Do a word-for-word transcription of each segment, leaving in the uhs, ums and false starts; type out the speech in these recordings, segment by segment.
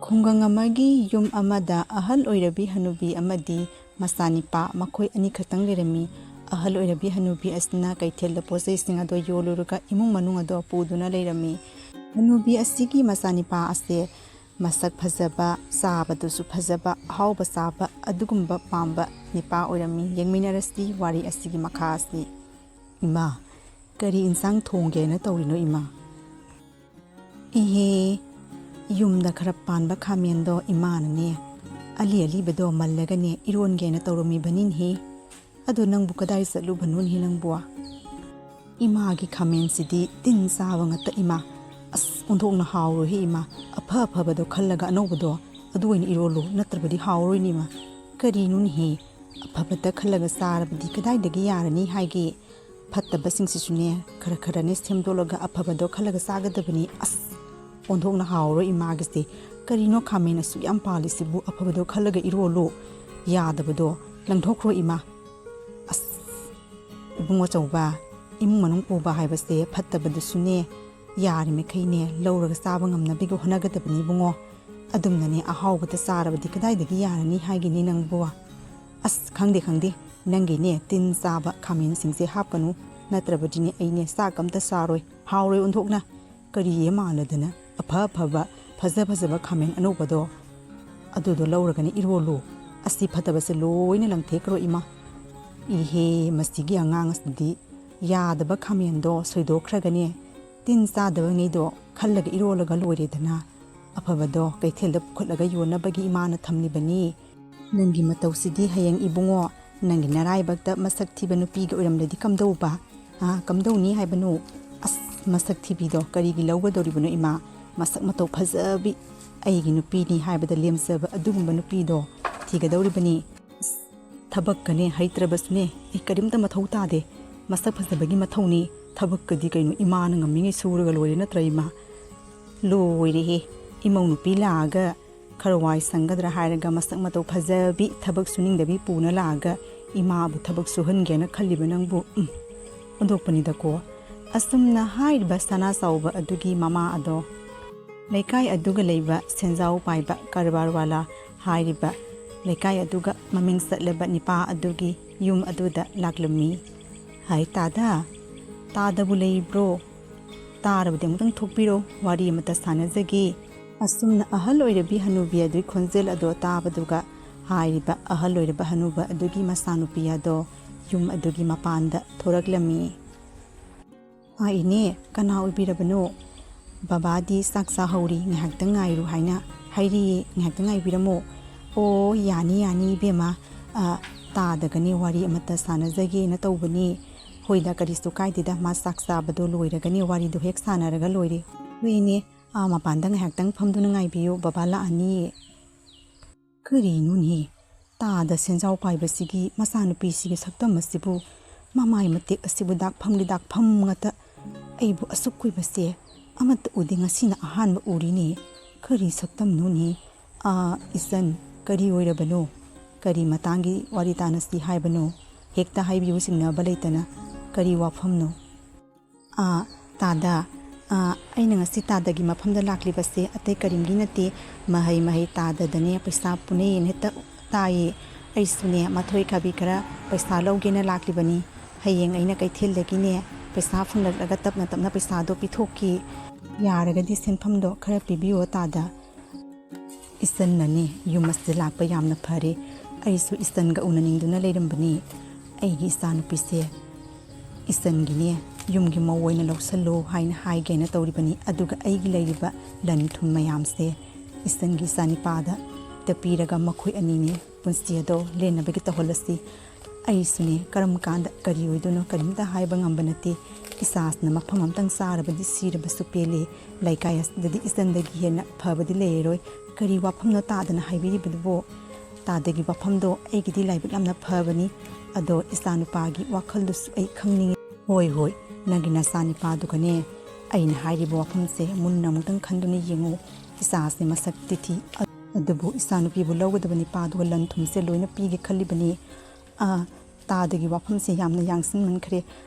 ꯈꯨꯡꯒꯪ ꯑꯃꯒꯤ ꯌꯨꯝ ꯑꯃꯗ ꯑꯍꯜ ꯑꯣꯏꯔꯕꯤ ꯍꯅꯨꯕꯤ ꯑꯃꯗꯤ ꯃꯆꯥꯅꯤꯄꯥ ꯃꯈꯣꯏ ꯑꯅꯤꯈꯛꯇꯪ ꯂꯩꯔꯝꯃꯤ꯫ ꯑꯍꯜ ꯑꯣꯏꯔꯕꯤ ꯍꯅꯨꯕꯤ ꯑꯁꯤꯅ ꯀꯩꯊꯦꯜꯗ ꯄꯣꯠꯆꯩꯁꯤꯡ ꯑꯗꯣ ꯌꯣꯜꯂꯨꯔꯒ ꯏꯃꯨꯡ ꯃꯅꯨꯡ ꯑꯗꯣ ꯄꯨꯗꯨꯅ ꯂꯩꯔꯝꯃꯤ꯫ ꯍꯅꯨꯕꯤ ꯑꯁꯤꯒꯤ ꯃꯆꯥꯅꯤꯄꯥ ꯑꯁꯦ ꯃꯁꯛ ꯐꯖꯕ, ꯆꯥꯕꯗꯁꯨ ꯐꯖꯕ, ꯑꯍꯥꯎꯕ ꯆꯥꯕ ꯑꯗꯨꯒꯨꯝꯕ ꯄꯥꯝꯕ ꯅꯤꯄꯥ ꯑꯣꯏꯔꯝꯃꯤ꯫ ꯌꯦꯡꯃꯤꯟꯅꯔꯁꯤ ꯋꯥꯔꯤ ꯑꯁꯤꯒꯤ ꯃꯈꯥ ꯑꯁꯤ꯫ "ꯏꯃꯥ, ꯀꯔꯤ ꯏꯟꯁꯥꯡ ꯊꯣꯡꯒꯦꯅ ꯇꯧꯔꯤꯅꯣ ꯏꯃꯥ?" "ꯏꯍꯦ, ꯌꯨꯝꯗ ꯈꯔ ꯄꯥꯟꯕ ꯈꯥꯃꯦꯟꯗꯣ ꯏꯃꯥꯅꯅꯦ, ꯑꯂꯤ ꯑꯂꯤꯕꯗꯣ ꯃꯜꯂꯒꯅꯦ ꯏꯔꯣꯟꯒꯦꯅ ꯇꯧꯔꯝꯃꯤꯕꯅꯤꯅꯦꯍꯦ꯫ ꯑꯗꯣ ꯅꯪꯕꯨ ꯀꯗꯥꯏ ꯆꯠꯂꯨꯕꯅꯣꯅꯦꯍꯦ ꯅꯪꯕꯨ?" "ꯏꯃꯥꯒꯤ ꯈꯥꯃꯦꯟꯁꯤꯗꯤ ꯇꯤꯟ ꯆꯥꯕ ꯉꯥꯛꯇ ꯏꯃꯥ꯫ ꯑꯁ, ꯑꯣꯟꯊꯣꯛꯅ ꯍꯥꯎꯔꯣꯏꯍꯦ ꯏꯃꯥ꯫ ꯑꯐ ꯑꯐꯕꯗꯣ ꯈꯜꯂꯒ ꯑꯅꯧꯕꯗꯣ ꯑꯗꯨ ꯑꯣꯏꯅ ꯏꯔꯣꯜꯂꯨ, ꯅꯠꯇ꯭ꯔꯕꯗꯤ ꯍꯥꯎꯔꯣꯏꯅꯦ ꯏꯃꯥ꯫ ꯀꯔꯤꯅꯣꯅꯦꯍꯦ, ꯑꯐꯕꯇ ꯈꯜꯂꯒ ꯆꯥꯔꯕꯗꯤ ꯀꯗꯥꯏꯗꯒꯤ ꯌꯥꯔꯅꯤ ꯍꯥꯏꯒꯦ? ꯐꯠꯇꯕꯁꯤꯡꯁꯤꯁꯨꯅꯦ ꯈꯔ ꯈꯔꯅꯦ ꯁꯦꯝꯗꯣꯛꯂꯒ ꯑꯐꯕꯗꯣ ꯈꯜꯂꯒ ꯆꯥꯒꯗꯕꯅꯤ꯫ ꯑꯁ, ꯑꯣꯟꯊꯣꯛꯅ ꯍꯥꯎꯔꯣꯏ ꯏꯃꯥꯒꯤꯁꯦ꯫ ꯀꯔꯤꯅꯣ ꯈꯥꯃꯦꯟ ꯑꯁꯨꯛ ꯌꯥꯝ ꯄꯥꯜꯂꯤꯁꯤꯕꯨ? ꯑꯐꯕꯗꯣ ꯈꯜꯂꯒ ꯏꯔꯣꯜꯂꯨ, ꯌꯥꯗꯕꯗꯣ ꯂꯪꯊꯣꯛꯈ꯭ꯔꯣ ꯏꯃꯥ꯫ ꯑꯁ, ꯏꯕꯨꯡꯉꯣ ꯆꯧꯕ, ꯏꯃꯨꯡ ꯃꯅꯨꯡ ꯄꯨꯕ ꯍꯥꯏꯕꯁꯦ ꯐꯠꯇꯕꯗꯨꯁꯨꯅꯦ, ꯌꯥꯔꯤꯃꯈꯩꯅꯦ ꯂꯧꯔꯒ ꯆꯥꯕ ꯉꯝꯅꯕꯒꯤ ꯍꯣꯠꯅꯒꯗꯕꯅꯤ ꯏꯕꯨꯡꯉꯣ꯫ ꯑꯗꯨꯝꯅꯅꯦ ꯑꯍꯥꯎꯕꯗ ꯆꯥꯔꯕꯗꯤ ꯀꯗꯥꯏꯗꯒꯤ ꯌꯥꯔꯅꯤ ꯍꯥꯏꯒꯤꯅꯤ ꯅꯪꯕꯨ?" "ꯑꯁ, ꯈꯪꯗꯦ ꯈꯪꯗꯦ, ꯅꯪꯒꯤꯅꯦ ꯇꯤꯟ ꯆꯥꯕ ꯈꯥꯃꯦꯟꯁꯤꯡꯁꯦ ꯍꯥꯞꯀꯅꯨ, ꯅꯠꯇ꯭ꯔꯕꯗꯤꯅꯦ ꯑꯩꯅꯦ ꯆꯥꯛ ꯑꯝꯇ ꯆꯥꯔꯣꯏ, ꯍꯥꯎꯔꯣꯏ ꯑꯣꯟꯊꯣꯛꯅ꯫ ꯀꯔꯤ ꯃꯥꯜꯂꯗꯅ ꯑꯐ ꯑꯐꯕ, ꯐꯖ ꯐꯖꯕ ꯈꯥꯃꯦꯟ ꯑꯅꯧꯕꯗꯣ ꯑꯗꯨꯗꯣ ꯂꯧꯔꯒꯅꯦ ꯏꯔꯣꯜꯂꯨ꯫ ꯑꯁꯤ ꯐꯠꯇꯕꯁꯦ ꯂꯣꯏꯅ ꯂꯪꯊꯦꯛꯈ꯭ꯔꯣ ꯏꯃꯥ꯫ ꯏꯍꯦ, ꯃꯁꯤꯒꯤ ꯑꯉꯥꯡ ꯑꯁꯤꯗꯤ ꯌꯥꯗꯕ ꯈꯥꯃꯦꯟꯗꯣ ꯁꯣꯏꯗꯣꯛꯈ꯭ꯔꯒꯅꯦ ꯇꯤꯟ ꯆꯥꯗꯕꯉꯩꯗꯣ ꯈꯜꯂꯒ ꯏꯔꯣꯜꯂꯒ ꯂꯣꯏꯔꯦꯗꯅ꯫ ꯑꯐꯕꯗꯣ ꯀꯩꯊꯦꯜꯗ ꯄꯨꯈꯠꯂꯒ ꯌꯣꯟꯅꯕꯒꯤ ꯏꯃꯥꯅ ꯊꯝꯂꯤꯕꯅꯤ꯫ ꯅꯪꯒꯤ ꯃꯇꯧꯁꯤꯗꯤ ꯍꯌꯦꯡ ꯏꯕꯨꯡꯉꯣ, ꯅꯪꯒꯤ ꯅꯔꯥꯏꯕꯛꯇ ꯃꯁꯛ ꯊꯤꯕ ꯅꯨꯄꯤꯒ ꯑꯣꯏꯔꯝꯂꯗꯤ ꯀꯝꯗꯧꯕ? ꯑꯥ, ꯀꯝꯗꯧꯅꯤ ꯍꯥꯏꯕꯅꯣ?" "ꯑꯁ, ꯃꯁꯛ ꯊꯤꯕꯤꯗꯣ ꯀꯔꯤꯒꯤ ꯂꯧꯒꯗꯧꯔꯤꯕꯅꯣ ꯏꯃꯥ? ꯃꯁꯛ ꯃꯇꯧ ꯐꯖꯕꯤ ꯑꯩꯒꯤ ꯅꯨꯄꯤꯅꯤ ꯍꯥꯏꯕꯗ ꯂꯦꯝꯖꯕ ꯑꯗꯨꯒꯨꯝꯕ ꯅꯨꯄꯤꯗꯣ ꯊꯤꯒꯗꯧꯔꯤꯕꯅꯤ꯫ ꯑꯁ, ꯊꯕꯛꯀꯅꯦ ꯍꯩꯇ꯭ꯔꯕꯁꯨꯅꯦ ꯑꯩ ꯀꯔꯤꯝꯇ ꯃꯊꯧ ꯇꯥꯗꯦ꯫ ꯃꯁꯛ ꯐꯖꯕꯒꯤ ꯃꯊꯧꯅꯤ꯫ ꯊꯕꯛꯀꯗꯤ ꯀꯩꯅꯣ, ꯏꯃꯥꯅ ꯉꯝꯃꯤꯉꯩ ꯁꯨꯔꯒ ꯂꯣꯏꯔꯦ ꯅꯠꯇ꯭ꯔ ꯏꯃꯥ?" ꯂꯣꯏꯔꯦꯍꯦ, ꯏꯃꯧ ꯅꯨꯄꯤ ꯂꯥꯛꯑꯒ ꯈꯔ ꯋꯥꯏ ꯁꯪꯒꯗ꯭ꯔꯥ ꯍꯥꯏꯔꯒ ꯃꯁꯛ ꯃꯇꯧ ꯐꯖꯕꯤ, ꯊꯕꯛ ꯁꯨꯅꯤꯡꯗꯕꯤ ꯄꯨꯅ ꯂꯥꯛꯑꯒ ꯏꯃꯥꯕꯨ ꯊꯕꯛ ꯁꯨꯍꯟꯒꯦꯅ ꯈꯜꯂꯤꯕ ꯅꯪꯕꯨ, ꯎꯝ, ꯑꯣꯟꯊꯣꯛꯄꯅꯤꯗꯀꯣ꯫ ꯑꯁꯨꯝꯅ ꯍꯥꯏꯔꯤꯕ ꯁꯅꯥ ꯆꯥꯎꯕ ꯑꯗꯨꯒꯤ ꯃꯃꯥ ꯑꯗꯣ ꯂꯩꯀꯥꯏ ꯑꯗꯨꯒ ꯂꯩꯕ ꯁꯦꯟꯖꯥꯎ ꯄꯥꯏꯕ ꯀꯔꯕꯥꯔꯋꯥꯂꯥ ꯍꯥꯏꯔꯤꯕ ꯂꯩꯀꯥꯏ ꯑꯗꯨꯒ ꯃꯃꯤꯡ ꯆꯠꯂꯕ ꯅꯤꯄꯥ ꯑꯗꯨꯒꯤ ꯌꯨꯝ ꯑꯗꯨꯗ ꯂꯥꯛꯂꯝꯃꯤ꯫ "ꯍꯥꯏ ꯇꯥꯗ, ꯇꯥꯗꯕꯨ ꯂꯩꯕ꯭ꯔꯣ? ꯇꯥꯔꯕꯗꯤ ꯑꯃꯨꯛꯇꯪ ꯊꯣꯛꯄꯤꯔꯣ, ꯋꯥꯔꯤ ꯑꯃꯇ ꯁꯥꯟꯅꯖꯒꯦ꯫" ꯑꯁꯨꯝꯅ ꯑꯍꯜ ꯑꯣꯏꯔꯕꯤ ꯍꯅꯨꯕꯤ ꯑꯗꯨꯒꯤ ꯈꯣꯟꯖꯦꯜ ꯑꯗꯣ ꯇꯥꯕꯗꯨꯒ ꯍꯥꯏꯔꯤꯕ ꯑꯍꯜ ꯑꯣꯏꯔꯕ ꯍꯅꯨꯕ ꯑꯗꯨꯒꯤ ꯃꯆꯥꯅꯨꯄꯤ ꯑꯗꯣ ꯌꯨꯝ ꯑꯗꯨꯒꯤ ꯃꯄꯥꯟꯗ ꯊꯣꯔꯛꯂꯝꯃꯤ꯫ "ꯑꯥ, ꯏꯅꯦ, ꯀꯅꯥ ꯑꯣꯏꯕꯤꯔꯕꯅꯣ? ꯕꯕꯥꯗꯤ ꯆꯥꯛ ꯆꯥꯍꯧꯔꯤ, ꯉꯥꯏꯍꯥꯛꯇꯪ ꯉꯥꯏꯔꯨ ꯍꯥꯏꯅ ꯍꯥꯏꯔꯤꯌꯦ, ꯉꯥꯏꯍꯥꯛꯇꯪ ꯉꯥꯏꯕꯤꯔꯝꯃꯣ꯫" "ꯑꯣ, ꯌꯥꯅꯤ, ꯌꯥꯅꯤ, ꯏꯕꯦꯝꯃ꯫ ꯑ, ꯇꯥꯗꯒꯅꯦ ꯋꯥꯔꯤ ꯑꯃꯠꯇ ꯁꯥꯟꯅꯖꯒꯦꯅ ꯇꯧꯕꯅꯤ꯫ ꯍꯣꯏꯗ, ꯀꯔꯤꯁꯨ ꯀꯥꯏꯗꯦꯗ, ꯃꯥ ꯆꯥꯛ ꯆꯥꯕꯗꯣ ꯂꯣꯏꯔꯒꯅꯦ ꯋꯥꯔꯤꯗꯣ ꯍꯦꯛ ꯁꯥꯟꯅꯔꯒ ꯂꯣꯏꯔꯦ꯫ ꯍꯣꯏ, ꯏꯅꯦ, ꯑꯥ ꯃꯄꯥꯟꯗ ꯉꯥꯏꯍꯥꯛꯇꯪ ꯐꯝꯗꯨꯅ ꯉꯥꯏꯕꯤꯌꯨ, ꯕꯕꯥ ꯂꯥꯛꯑꯅꯤꯌꯦ꯫" ꯀꯔꯤꯅꯣꯅꯦ? ꯇꯥꯗ ꯁꯦꯟꯖꯥꯎ ꯄꯥꯏꯕꯁꯤꯒꯤ ꯃꯆꯥꯅꯨꯄꯤꯁꯤꯒꯤ ꯁꯛꯇꯝ ꯑꯁꯤꯕꯨ, ꯃꯃꯥꯏ ꯃꯇꯦꯛ ꯑꯁꯤꯕꯨ ꯗꯥꯛꯐꯝꯒꯤ ꯗꯥꯛꯐꯝ ꯉꯥꯛꯇ꯫ ꯑꯩꯕꯨ ꯑꯁꯨꯛ ꯀꯨꯏꯕꯁꯦ ꯑꯃꯠꯇ ꯎꯗꯦ, ꯉꯁꯤꯅ ꯑꯍꯥꯟꯕ ꯎꯔꯤꯅꯦ꯫ ꯀꯔꯤ ꯁꯛꯇꯝꯅꯣꯅꯦ? ꯑꯥ, ꯏꯆꯟ, ꯀꯔꯤ ꯑꯣꯏꯔꯕꯅꯣ? ꯀꯔꯤ ꯃꯇꯥꯡꯒꯤ ꯋꯥꯔꯤ ꯇꯥꯟꯅꯁꯤ ꯍꯥꯏꯕꯅꯣ? ꯍꯦꯛꯇ ꯍꯥꯏꯕꯤꯌꯨ, ꯆꯤꯡꯅꯕ ꯂꯩꯇꯅ꯫ ꯀꯔꯤ ꯋꯥꯐꯝꯅꯣ? "ꯑꯥ, ꯇꯥꯗ, ꯑꯥ, ꯑꯩꯅ ꯉꯁꯤ ꯇꯥꯗꯒꯤ ꯃꯐꯝꯗ ꯂꯥꯛꯂꯤꯕꯁꯦ ꯑꯇꯩ ꯀꯔꯤꯝꯒꯤ ꯅꯠꯇꯦ꯫ ꯃꯍꯩ ꯃꯍꯩ ꯇꯥꯗꯗꯅꯦ ꯄꯩꯁꯥ ꯄꯨꯅꯩꯌꯦꯅ ꯍꯦꯛꯇ ꯇꯥꯏꯌꯦ꯫ ꯑꯩꯁꯨꯅꯦ ꯃꯊꯣꯏ ꯈꯥꯕꯤ ꯈꯔ ꯄꯩꯁꯥ ꯂꯧꯒꯦꯅ ꯂꯥꯛꯂꯤꯕꯅꯤ꯫ ꯍꯌꯦꯡ ꯑꯩꯅ ꯀꯩꯊꯦꯜꯗꯒꯤꯅꯦ ꯄꯩꯁꯥ ꯐꯪꯂꯛꯂꯒ ꯇꯞꯅ ꯇꯞꯅ ꯄꯩꯁꯥꯗꯣ ꯄꯤꯊꯣꯛꯀꯦ꯫ ꯌꯥꯔꯒꯗꯤ ꯁꯦꯟꯐꯝꯗꯣ ꯈꯔ ꯄꯤꯕꯤꯌꯣ ꯇꯥꯗ꯫" ꯏꯆꯟꯅꯅꯦ ꯌꯨꯝ ꯑꯁꯤꯗ ꯂꯥꯛꯄ ꯌꯥꯝꯅ ꯐꯔꯦ꯫ ꯑꯩꯁꯨ ꯏꯆꯟꯒ ꯎꯅꯅꯤꯡꯗꯨꯅ ꯂꯩꯔꯝꯕꯅꯤ꯫ ꯑꯩꯒꯤ ꯏꯆꯥꯅꯨꯄꯤꯁꯦ ꯏꯆꯟꯒꯤꯅꯦ ꯌꯨꯝꯒꯤ ꯃꯧ ꯑꯣꯏꯅ ꯂꯧꯁꯜꯂꯨ ꯍꯥꯏꯅ ꯍꯥꯏꯒꯦꯅ ꯇꯧꯔꯤꯕꯅꯤ꯫ ꯑꯗꯨꯒ ꯑꯩꯒꯤ ꯂꯩꯔꯤꯕ ꯂꯟ ꯊꯨꯝ ꯃꯌꯥꯝꯁꯦ ꯏꯆꯟꯒꯤ ꯏꯆꯥꯅꯤꯄꯥꯗ ꯍꯦꯛꯇ ꯄꯤꯔꯒ ꯃꯈꯣꯏ ꯑꯅꯤꯅꯦ ꯄꯨꯟꯁꯤ ꯑꯗꯣ ꯂꯦꯟꯅꯕꯒꯤ ꯇꯧꯍꯜꯂꯁꯤ꯫ ꯑꯩꯁꯨꯅꯦ ꯀꯔꯝ ꯀꯥꯟꯗ ꯀꯔꯤ ꯑꯣꯏꯗꯣꯏꯅꯣ ꯀꯔꯤꯝꯇ ꯍꯥꯏꯕ ꯉꯝꯕ ꯅꯠꯇꯦ꯫ ꯏꯆꯥꯁꯤꯅ ꯃꯐꯝ ꯑꯝꯇꯪ ꯆꯥꯔꯕꯗꯤ ꯁꯤꯔꯕꯁꯨ ꯄꯦꯜꯂꯦ꯫ ꯂꯩꯀꯥꯏ ꯑꯁꯤꯗꯗꯤ ꯏꯆꯟꯗꯒꯤ ꯍꯦꯟꯅ ꯐꯕꯗꯤ ꯂꯩꯔꯔꯣꯏ꯫ ꯀꯔꯤ ꯋꯥꯐꯝꯅꯣ ꯇꯥꯗꯅ ꯍꯥꯏꯕꯤꯔꯤꯕꯗꯨꯕꯣ? ꯇꯥꯗꯒꯤ ꯋꯥꯐꯝꯗꯣ ꯑꯩꯒꯤꯗꯤ ꯂꯥꯏꯕꯛ ꯌꯥꯝꯅ ꯐꯕꯅꯤ꯫ ꯑꯗꯣ ꯏꯆꯥꯅꯨꯄꯥꯒꯤ ꯋꯥꯈꯜꯗꯨꯁꯨ ꯑꯩ ꯈꯪꯅꯤꯡꯉꯤ꯫ ꯍꯣꯏ, ꯍꯣꯏ, ꯅꯪꯒꯤ ꯅꯆꯥꯅꯤꯄꯥꯗꯨꯒꯅꯦ ꯑꯩꯅ ꯍꯥꯏꯔꯤꯕ ꯋꯥꯐꯝꯁꯦ ꯃꯨꯟꯅ ꯑꯃꯨꯛꯇꯪ ꯈꯟꯗꯨꯅ ꯌꯦꯡꯉꯨ꯫ ꯏꯆꯥꯁꯦ ꯃꯁꯛꯇꯤ ꯊꯤ, ꯑꯗꯨꯕꯨ ꯏꯆꯥꯅꯨꯄꯤꯕꯨ ꯂꯧꯒꯗꯕ ꯅꯤꯄꯥꯗꯨꯒ ꯂꯟ ꯊꯨꯝꯁꯦ ꯂꯣꯏꯅ ꯄꯤꯒꯦ ꯈꯜꯂꯤꯕꯅꯤ꯫ ꯑꯥ, ꯇꯥꯗꯒꯤ ꯋꯥꯐꯝꯁꯦ ꯌꯥꯝꯅ ꯌꯥꯡꯁꯤꯟꯃꯟꯈ꯭ꯔꯦ꯫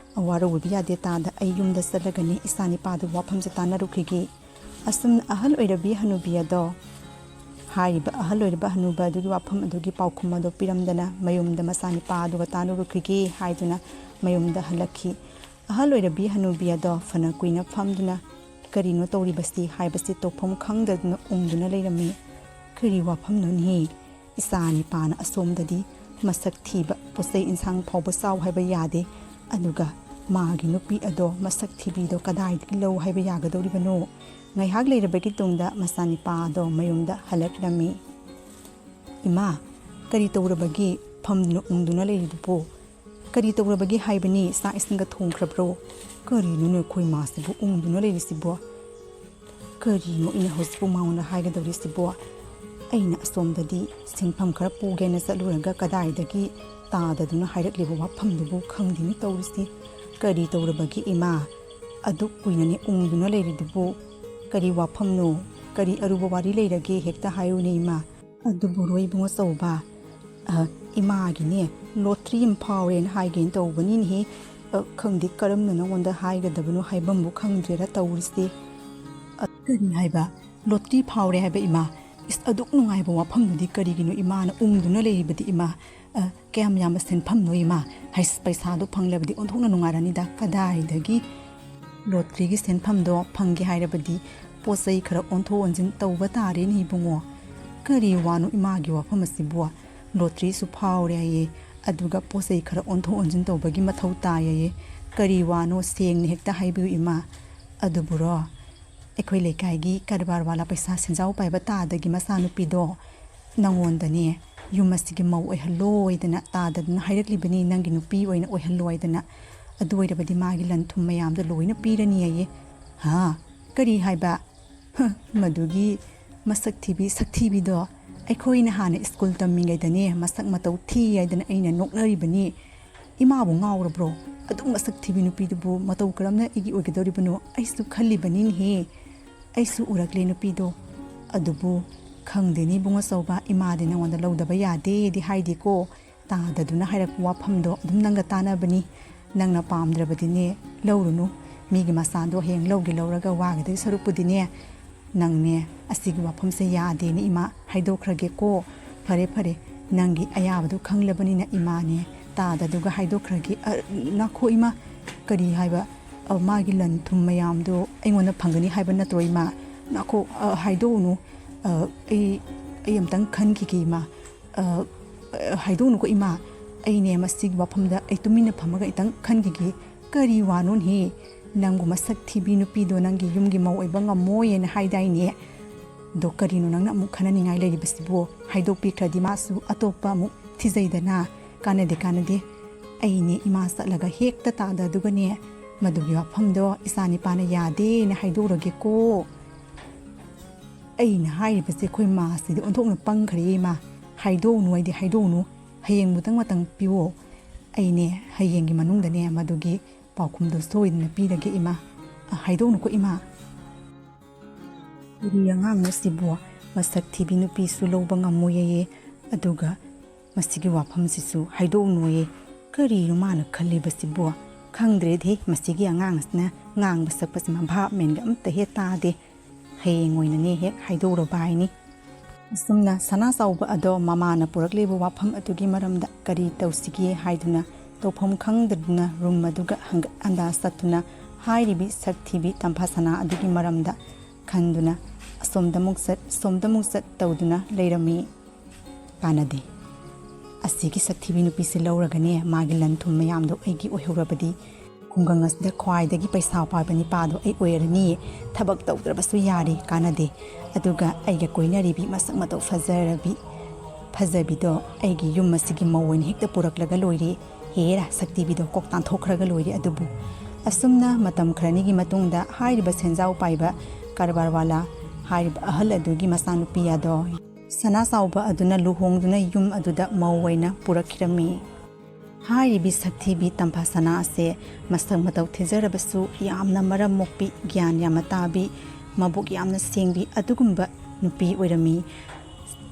ꯋꯥꯔꯧꯕꯤꯕ ꯌꯥꯗꯦ ꯇꯥꯗ꯫ ꯑꯩ ꯌꯨꯝꯗ ꯆꯠꯂꯒꯅꯦ ꯏꯆꯥꯅꯤꯄꯥꯗꯨꯒꯤ ꯋꯥꯐꯝꯁꯦ ꯇꯥꯟꯅꯔꯨꯈꯤꯒꯦ꯫ ꯑꯁꯨꯝꯅ ꯑꯍꯜ ꯑꯣꯏꯔꯕꯤ ꯍꯅꯨꯕꯤ ꯑꯗꯣ, ꯍꯥꯏꯔꯤꯕ ꯑꯍꯜ ꯑꯣꯏꯔꯕ ꯍꯅꯨꯕ ꯑꯗꯨꯒꯤ ꯋꯥꯐꯝ ꯑꯗꯨꯒꯤ ꯄꯥꯎꯈꯨꯝ ꯑꯗꯣ ꯄꯤꯔꯝꯗꯅ ꯃꯌꯨꯝꯗ ꯃꯆꯥꯅꯤꯄꯥ ꯑꯗꯨꯒ ꯇꯥꯟꯅꯔꯨꯈꯤꯒꯦ ꯍꯥꯏꯗꯨꯅ ꯃꯌꯨꯝꯗ ꯍꯜꯂꯛꯈꯤ꯫ ꯑꯍꯜ ꯑꯣꯏꯔꯕꯤ ꯍꯅꯨꯕꯤ ꯑꯗꯣ ꯐꯅ ꯀꯨꯏꯅ ꯐꯝꯗꯨꯅ "ꯀꯔꯤꯅꯣ ꯇꯧꯔꯤꯕꯁꯤ?" ꯍꯥꯏꯕꯁꯤ ꯇꯧꯐꯝ ꯈꯪꯗꯗꯨꯅ ꯎꯪꯗꯨꯅ ꯂꯩꯔꯝꯃꯤ꯫ "ꯀꯔꯤ ꯋꯥꯐꯝꯅꯣꯅꯦꯍꯦ? ꯏꯆꯥ ꯅꯤꯄꯥꯅ ꯑꯁꯣꯝꯗꯗꯤ ꯃꯁꯛ ꯊꯤꯕ ꯄꯣꯠꯆꯩ ꯏꯟꯁꯥꯡ ꯐꯥꯎꯕ ꯆꯥꯎ ꯍꯥꯏꯕ ꯌꯥꯗꯦ, ꯑꯗꯨꯒ ꯃꯥꯒꯤ ꯅꯨꯄꯤ ꯑꯗꯣ ꯃꯁꯛ ꯊꯤꯕꯤꯗꯣ ꯀꯗꯥꯏꯗꯒꯤ ꯂꯧ ꯍꯥꯏꯕ ꯌꯥꯒꯗꯧꯔꯤꯕꯅꯣ?" ꯉꯥꯏꯍꯥꯛ ꯂꯩꯔꯕꯒꯤ ꯇꯨꯡꯗ ꯃꯆꯥꯅꯤꯄꯥ ꯑꯗꯣ ꯃꯌꯨꯝꯗ ꯍꯜꯂꯛꯂꯝꯃꯤ꯫ "ꯏꯃꯥ, ꯀꯔꯤ ꯇꯧꯔꯕꯒꯦ ꯐꯝꯗꯨꯅ ꯎꯪꯗꯨꯅ ꯂꯩꯔꯤꯗꯨꯕꯨ? ꯀꯔꯤ ꯇꯧꯔꯕꯒꯦ ꯍꯥꯏꯕꯅꯤ? ꯆꯥꯛ ꯏꯁꯤꯡꯒ ꯊꯣꯡꯈ꯭ꯔꯕ꯭ꯔꯣ? ꯀꯔꯤꯅꯣꯅꯦ ꯑꯩꯈꯣꯏ ꯃꯥꯁꯤꯕꯨ ꯎꯪꯗꯨꯅ ꯂꯩꯔꯤꯁꯤꯕꯣ? ꯀꯔꯤꯅꯣ ꯑꯩꯅ ꯍꯧꯖꯤꯛꯄꯨ ꯃꯉꯣꯟꯗ ꯍꯥꯏꯒꯗꯧꯔꯤꯁꯤꯕꯣ? ꯑꯩꯅ ꯑꯁꯣꯝꯗꯗꯤ ꯁꯦꯟꯐꯝ ꯈꯔ ꯄꯨꯒꯦꯅ ꯆꯠꯂꯨꯔꯒ ꯀꯗꯥꯏꯗꯒꯤ ꯇꯥꯗꯗꯨꯅ ꯍꯥꯏꯔꯛꯂꯤꯕ ꯋꯥꯐꯝꯗꯨꯕꯨ ꯈꯪꯗꯦꯅꯦ ꯇꯧꯔꯤꯁꯤ꯫ ꯀꯔꯤ ꯇꯧꯔꯕꯒꯦ ꯏꯃꯥ? ꯑꯗꯨꯛ ꯀꯨꯏꯅꯅꯦ ꯎꯪꯗꯨꯅ ꯂꯩꯔꯤꯗꯨꯕꯨ ꯀꯔꯤ ꯋꯥꯐꯝꯅꯣ? ꯀꯔꯤ ꯑꯔꯨꯕ ꯋꯥꯔꯤ ꯂꯩꯔꯒꯦ? ꯍꯦꯛꯇ ꯍꯥꯏꯌꯨꯅꯦ ꯏꯃꯥ꯫" "ꯑꯗꯨꯕꯨꯔꯣ ꯏꯕꯨꯡꯉꯣ ꯆꯧꯕ, ꯑ, ꯏꯃꯥꯒꯤꯅꯦ ꯂꯣꯇ꯭ꯔꯤ ꯑꯃ ꯐꯥꯎꯔꯦꯅ ꯍꯥꯏꯒꯦꯅ ꯇꯧꯕꯅꯤꯅꯦꯍꯦ꯫ ꯑ, ꯈꯪꯗꯦ ꯀꯔꯝꯅ ꯅꯉꯣꯟꯗ ꯍꯥꯏꯒꯗꯕꯅꯣ, ꯍꯥꯏꯐꯝꯕꯨ ꯈꯪꯗ꯭ꯔꯦꯗ ꯇꯧꯔꯤꯁꯦ꯫" "ꯑ, ꯀꯔꯤ ꯍꯥꯏꯕ? ꯂꯣꯇ꯭ꯔꯤ ꯐꯥꯎꯔꯦ ꯍꯥꯏꯕ ꯏꯃꯥ? ꯏꯁ, ꯑꯗꯨꯛ ꯅꯨꯡꯉꯥꯏꯕ ꯋꯥꯐꯝꯗꯨꯗꯤ ꯀꯔꯤꯒꯤꯅꯣ ꯏꯃꯥꯅ ꯎꯪꯗꯨꯅ ꯂꯩꯔꯤꯕꯗꯤ ꯏꯃꯥ? ꯑ, ꯀꯌꯥꯝ ꯌꯥꯝꯕ ꯁꯦꯟꯐꯝꯅꯣ ꯏꯃꯥ? ꯍꯩꯁ, ꯄꯩꯁꯥꯗꯣ ꯐꯪꯂꯕꯗꯤ ꯑꯣꯟꯊꯣꯛꯅ ꯅꯨꯡꯉꯥꯏꯔꯅꯤꯗ꯫ ꯀꯗꯥꯏꯗꯒꯤ ꯂꯣꯇ꯭ꯔꯤꯒꯤ ꯁꯦꯟꯐꯝꯗꯣ ꯐꯪꯒꯦ ꯍꯥꯏꯔꯕꯗꯤ ꯄꯣꯠ ꯆꯩ ꯈꯔ ꯑꯣꯟꯊꯣꯛ ꯑꯣꯟꯁꯤꯟ ꯇꯧꯕ ꯇꯥꯔꯦꯅꯦ ꯏꯕꯨꯡꯉꯣ꯫" "ꯀꯔꯤ ꯋꯥꯅꯣ ꯏꯃꯥꯒꯤ ꯋꯥꯐꯝ ꯑꯁꯤꯕꯨ? ꯂꯣꯇ꯭ꯔꯤꯁꯨ ꯐꯥꯎꯔꯦ ꯍꯥꯏꯌꯦ, ꯑꯗꯨꯒ ꯄꯣꯠ ꯆꯩ ꯈꯔ ꯑꯣꯟꯊꯣꯛ ꯑꯣꯟꯁꯤꯟ ꯇꯧꯕꯒꯤ ꯃꯊꯧ ꯇꯥꯏ ꯍꯥꯏꯌꯦ꯫ ꯀꯔꯤ ꯋꯥꯅꯣ ꯁꯦꯡꯅ ꯍꯦꯛꯇ ꯍꯥꯏꯕꯤꯌꯨ ꯏꯃꯥ꯫" "ꯑꯗꯨꯕꯨꯔꯣ, ꯑꯩꯈꯣꯏ ꯂꯩꯀꯥꯏꯒꯤ ꯀꯔꯕꯥꯔ ꯋꯥꯂꯥ ꯄꯩꯁꯥ ꯁꯦꯟꯖꯥꯎ ꯄꯥꯏꯕ ꯇꯥꯗꯒꯤ ꯃꯆꯥꯅꯨꯄꯤꯗꯣ ꯅꯪꯉꯣꯟꯗꯅꯦ ꯌꯨꯝ ꯑꯁꯤꯒꯤ ꯃꯧ ꯑꯣꯏꯍꯜꯂꯣꯏꯗꯅ ꯇꯥꯗꯗꯅ ꯍꯥꯏꯔꯛꯂꯤꯕꯅꯤ, ꯅꯪꯒꯤ ꯅꯨꯄꯤ ꯑꯣꯏꯅ ꯑꯣꯏꯍꯜꯂꯣꯏꯗꯅ꯫ ꯑꯗꯨ ꯑꯣꯏꯔꯕꯗꯤ ꯃꯥꯒꯤ ꯂꯟ ꯊꯨꯝ ꯃꯌꯥꯝꯗꯣ ꯂꯣꯏꯅ ꯄꯤꯔꯅꯤ ꯍꯥꯏꯌꯦ꯫" "ꯍꯥ? ꯀꯔꯤ ꯍꯥꯏꯕ? ꯍ, ꯃꯗꯨꯒꯤ ꯃꯁꯛ ꯊꯤꯕꯤ ꯁꯛꯊꯤꯕꯤꯗꯣ ꯑꯩꯈꯣꯏꯅ ꯍꯥꯟꯅ ꯁ꯭ꯀꯨꯜ ꯇꯝꯃꯤꯉꯩꯗꯅꯦ ꯃꯁꯛ ꯃꯇꯧ ꯊꯤ ꯍꯥꯏꯗꯅ ꯑꯩꯅ ꯅꯣꯛꯅꯔꯤꯕꯅꯤ꯫ ꯏꯃꯥꯕꯨ ꯉꯥꯎꯔꯕ꯭ꯔꯣ? ꯑꯗꯨꯛ ꯃꯁꯛ ꯊꯤꯕꯤ ꯅꯨꯄꯤꯗꯨꯕꯨ ꯃꯇꯧ ꯀꯔꯝꯅ ꯑꯩꯒꯤ ꯑꯣꯏꯒꯗꯧꯔꯤꯕꯅꯣ? ꯑꯩꯁꯨ ꯈꯜꯂꯤꯕꯅꯤꯅꯦꯍꯦ꯫ ꯑꯩꯁꯨ ꯎꯔꯛꯂꯦ ꯅꯨꯄꯤꯗꯣ꯫ ꯑꯗꯨꯕꯨ ꯈꯪꯗꯦꯅꯦ ꯏꯕꯨꯡꯉꯣ ꯆꯧꯕ, ꯏꯃꯥꯗꯤ ꯅꯉꯣꯟꯗ ꯂꯧꯗꯕ ꯌꯥꯗꯦꯗꯤ ꯍꯥꯏꯗꯦꯀꯣ꯫ ꯇꯥꯗꯗꯨꯅ ꯍꯥꯏꯔꯛꯄ ꯋꯥꯐꯝꯗꯣ ꯑꯗꯨꯝ ꯅꯪꯒ ꯇꯥꯟꯅꯕꯅꯤ꯫ ꯅꯪꯅ ꯄꯥꯝꯗ꯭ꯔꯕꯗꯤꯅꯦ ꯂꯧꯔꯨꯅꯨ꯫ ꯃꯤꯒꯤ ꯃꯆꯥꯗꯣ ꯍꯌꯦꯡ ꯂꯧꯒꯦ ꯂꯧꯔꯒ ꯋꯥꯒꯗꯣꯏ ꯁꯔꯨꯛꯄꯨꯗꯤꯅꯦ, ꯅꯪꯅꯦ, ꯑꯁꯤꯒꯤ ꯋꯥꯐꯝꯁꯦ ꯌꯥꯗꯦꯅꯦ ꯏꯃꯥ, ꯍꯥꯏꯗꯣꯛꯈ꯭ꯔꯒꯦꯀꯣ꯫ ꯐꯔꯦ ꯐꯔꯦ, ꯅꯪꯒꯤ ꯑꯌꯥꯕꯗꯨ ꯈꯪꯂꯕꯅꯤꯅ ꯏꯃꯥꯅꯦ, ꯇꯥꯗꯗꯨꯒ ꯍꯥꯏꯗꯣꯛꯈ꯭ꯔꯒꯦ꯫ ꯑ, ꯅꯥꯈꯣ ꯏꯃꯥ, ꯀꯔꯤ ꯍꯥꯏꯕ? ꯑ, ꯃꯥꯒꯤ ꯂꯟ ꯊꯨꯝ ꯃꯌꯥꯝꯗꯣ ꯑꯩꯉꯣꯟꯗ ꯐꯪꯒꯅꯤ ꯍꯥꯏꯕ ꯅꯠꯇ꯭ꯔꯣ ꯏꯃꯥ? ꯅꯥꯈꯣ, ꯑ, ꯍꯥꯏꯗꯣꯛꯎꯅꯨ꯫ ꯑ, ꯑꯩ, ꯑꯩ ꯑꯝꯇꯪ ꯈꯟꯈꯤꯒꯦ ꯏꯃꯥ꯫ ꯑ, ꯑ, ꯍꯥꯏꯗꯣꯛꯎꯅꯨꯀꯣ ꯏꯃꯥ꯫ ꯑꯩꯅꯦ, ꯃꯁꯤꯒꯤ ꯋꯥꯐꯝꯗ ꯑꯩ ꯇꯨꯃꯤꯟꯅ ꯐꯝꯃꯒ ꯈꯤꯇꯪ ꯈꯟꯈꯤꯒꯦ꯫ ꯀꯔꯤ ꯋꯥꯅꯣꯅꯦꯍꯦ? ꯅꯪꯕꯨ ꯃꯁꯛ ꯊꯤꯕꯤ ꯅꯨꯄꯤꯗꯣ ꯅꯪꯒꯤ ꯌꯨꯝꯒꯤ ꯃꯧ ꯑꯣꯏꯕ ꯉꯝꯃꯣꯏꯅ ꯍꯥꯏꯗꯥꯏꯅꯦ? ꯑꯗꯣ ꯀꯔꯤꯅꯣ ꯅꯪꯅ ꯑꯃꯨꯛ ꯈꯟꯅꯅꯤꯡꯉꯥꯏ ꯂꯩꯔꯤꯕꯁꯤꯕꯨ? ꯍꯥꯏꯗꯣꯛꯄꯤꯈ꯭ꯔꯗꯤ ꯃꯥꯁꯨ ꯑꯇꯣꯞꯄ ꯑꯃꯨꯛ ꯊꯤꯖꯩꯗꯅ꯫ ꯀꯥꯟꯅꯗꯦ, ꯀꯥꯟꯅꯗꯦ꯫ ꯑꯩꯅꯦ ꯏꯃꯥ ꯆꯠꯂꯒ ꯍꯦꯛꯇ ꯇꯥꯗꯗꯨꯒꯅꯦ, ꯃꯗꯨꯒꯤ ꯋꯥꯐꯝꯗꯣ ꯏꯆꯥ ꯅꯤꯄꯥꯅ ꯌꯥꯗꯦꯅ ꯍꯥꯏꯗꯣꯛꯎꯔꯒꯦꯀꯣ꯫ ꯑꯩꯅ ꯍꯥꯏꯔꯤꯕꯁꯦ ꯑꯩꯈꯣꯏ ꯃꯥꯁꯤꯗꯤ ꯑꯣꯟꯊꯣꯛꯅ ꯄꯪꯈ꯭ꯔꯦ ꯏꯃꯥ꯫ ꯍꯥꯏꯗꯣꯛꯎꯅꯨ ꯍꯥꯏꯗꯤ ꯍꯥꯏꯗꯣꯛꯎꯅꯨ꯫ ꯍꯌꯦꯡꯕꯨꯗꯪ ꯃꯇꯝ ꯄꯤꯌꯣ꯫ ꯑꯩꯅꯦ ꯍꯌꯦꯡꯒꯤ ꯃꯅꯨꯡꯗꯅꯦ ꯃꯗꯨꯒꯤ ꯄꯥꯎꯈꯨꯝꯗꯨ ꯁꯣꯏꯗꯅ ꯄꯤꯔꯒꯦ ꯏꯃꯥ꯫ ꯑ, ꯍꯥꯏꯗꯣꯛꯎꯅꯨꯀꯣ ꯏꯃꯥ꯫ ꯀꯔꯤ ꯑꯉꯥꯡꯅꯣ ꯁꯤꯕꯨ? ꯃꯁꯛ ꯊꯤꯕꯤ ꯅꯨꯄꯤꯁꯨ ꯂꯧꯕ ꯉꯝꯃꯣꯏꯌꯦ꯫ ꯑꯗꯨꯒ ꯃꯁꯤꯒꯤ ꯋꯥꯐꯝꯁꯤꯁꯨ ꯍꯥꯏꯗꯣꯛꯎꯅꯨꯌꯦ꯫ ꯀꯔꯤꯅꯣ ꯃꯥꯅ ꯈꯜꯂꯤꯕꯁꯤꯕꯨ? ꯈꯪꯗ꯭ꯔꯦꯗꯦ, ꯃꯁꯤꯒꯤ ꯑꯉꯥꯡ ꯑꯁꯤꯅ ꯉꯥꯡꯕ ꯁꯛꯄꯁꯤꯃ ꯚꯥꯞ ꯃꯦꯟꯒ ꯑꯝꯇ ꯍꯦꯛ ꯇꯥꯗꯦ꯫ ꯍꯌꯦꯡ ꯑꯣꯏꯅꯅꯦ ꯍꯦꯛ ꯍꯥꯏꯗꯣꯛꯎꯔꯕ ꯍꯥꯏꯅꯤ꯫ ꯑꯁꯨꯝꯅ ꯁꯅꯥ ꯆꯥꯎꯕ ꯑꯗꯣ ꯃꯃꯥꯅ ꯄꯨꯔꯛꯂꯤꯕ ꯋꯥꯐꯝ ꯑꯗꯨꯒꯤ ꯃꯔꯝꯗ ꯀꯔꯤ ꯇꯧꯁꯤꯒꯦ ꯍꯥꯏꯗꯨꯅ ꯇꯧꯐꯝ ꯈꯪꯗꯗꯨꯅ ꯔꯨꯝ ꯑꯗꯨꯒ ꯍꯪꯒꯠ ꯍꯟꯗꯥ ꯆꯠꯇꯨꯅ ꯍꯥꯏꯔꯤꯕꯤ ꯁꯛ ꯊꯤꯕꯤ ꯇꯝꯐꯥ ꯁꯅꯥ ꯑꯗꯨꯒꯤ ꯃꯔꯝꯗ ꯈꯟꯗꯨꯅ ꯑꯁꯣꯝꯗ ꯑꯃꯨꯛ ꯆꯠ, ꯑꯁꯣꯝꯗ ꯑꯃꯨꯛ ꯆꯠ ꯇꯧꯗꯨꯅ ꯂꯩꯔꯝꯃꯤ꯫ ꯀꯥꯟꯅꯗꯦ꯫ ꯑꯁꯤꯒꯤ ꯁꯛꯊꯤꯕꯤ ꯅꯨꯄꯤꯁꯦ ꯂꯧꯔꯒꯅꯦ, ꯃꯥꯒꯤ ꯂꯟ ꯊꯨꯝ ꯃꯌꯥꯝꯗꯣ ꯑꯩꯒꯤ ꯑꯣꯏꯍꯧꯔꯕꯗꯤ ꯈꯨꯡꯒꯪ ꯑꯁꯤꯗ ꯈ꯭ꯋꯥꯏꯗꯒꯤ ꯄꯩꯁꯥ ꯄꯥꯏꯕ ꯅꯤꯄꯥꯗꯣ ꯑꯩ ꯑꯣꯏꯔꯅꯤꯌꯦ꯫ ꯊꯕꯛ ꯇꯧꯗ꯭ꯔꯕꯁꯨ ꯌꯥꯔꯦ, ꯀꯥꯟꯅꯗꯦ꯫ ꯑꯗꯨꯒ ꯑꯩꯒ ꯀꯣꯏꯅꯔꯤꯕꯤ ꯃꯁꯛ ꯃꯇꯧ ꯐꯖꯔꯕꯤ, ꯐꯖꯕꯤꯗꯣ ꯑꯩꯒꯤ ꯌꯨꯝ ꯑꯁꯤꯒꯤ ꯃꯧ ꯑꯣꯏꯅ ꯍꯦꯛꯇ ꯄꯨꯔꯛꯂꯒ ꯂꯣꯏꯔꯦ꯫ ꯍꯦꯔꯥ, ꯁꯛꯇꯤꯕꯤꯗꯣ ꯀꯣꯛ ꯇꯥꯟꯊꯣꯛꯈ꯭ꯔꯒ ꯂꯣꯏꯔꯦ꯫ ꯑꯗꯨꯕꯨ ꯑꯁꯨꯝꯅ ꯃꯇꯝ ꯈꯔꯅꯤꯒꯤ ꯃꯇꯨꯡꯗ ꯍꯥꯏꯔꯤꯕ ꯁꯦꯟꯖꯥꯎ ꯄꯥꯏꯕ ꯀꯔꯕꯥꯔꯋꯥꯂꯥ ꯍꯥꯏꯔꯤꯕ ꯑꯍꯜ ꯑꯗꯨꯒꯤ ꯃꯆꯥꯅꯨꯄꯤ ꯑꯗꯣ ꯁꯅꯥ ꯆꯥꯎꯕ ꯑꯗꯨꯅ ꯂꯨꯍꯣꯡꯗꯨꯅ ꯌꯨꯝ ꯑꯗꯨꯗ ꯃꯧ ꯑꯣꯏꯅ ꯄꯨꯔꯛꯈꯤꯔꯝꯃꯤ꯫ ꯍꯥꯏꯔꯤꯕꯤ ꯁꯛꯊꯤꯕꯤ ꯇꯝꯐꯥ ꯁꯅꯥ ꯑꯁꯦ ꯃꯁꯛ ꯃꯇꯧ ꯊꯤꯖꯔꯕꯁꯨ ꯌꯥꯝꯅ ꯃꯔꯝ ꯃꯣꯛꯄꯤ, ꯒ꯭ꯌꯥꯟ ꯌꯥꯝꯅ ꯇꯥꯕꯤ, ꯃꯕꯨꯛ ꯌꯥꯝꯅ ꯁꯦꯡꯕꯤ ꯑꯗꯨꯒꯨꯝꯕ ꯅꯨꯄꯤ ꯑꯣꯏꯔꯝꯃꯤ꯫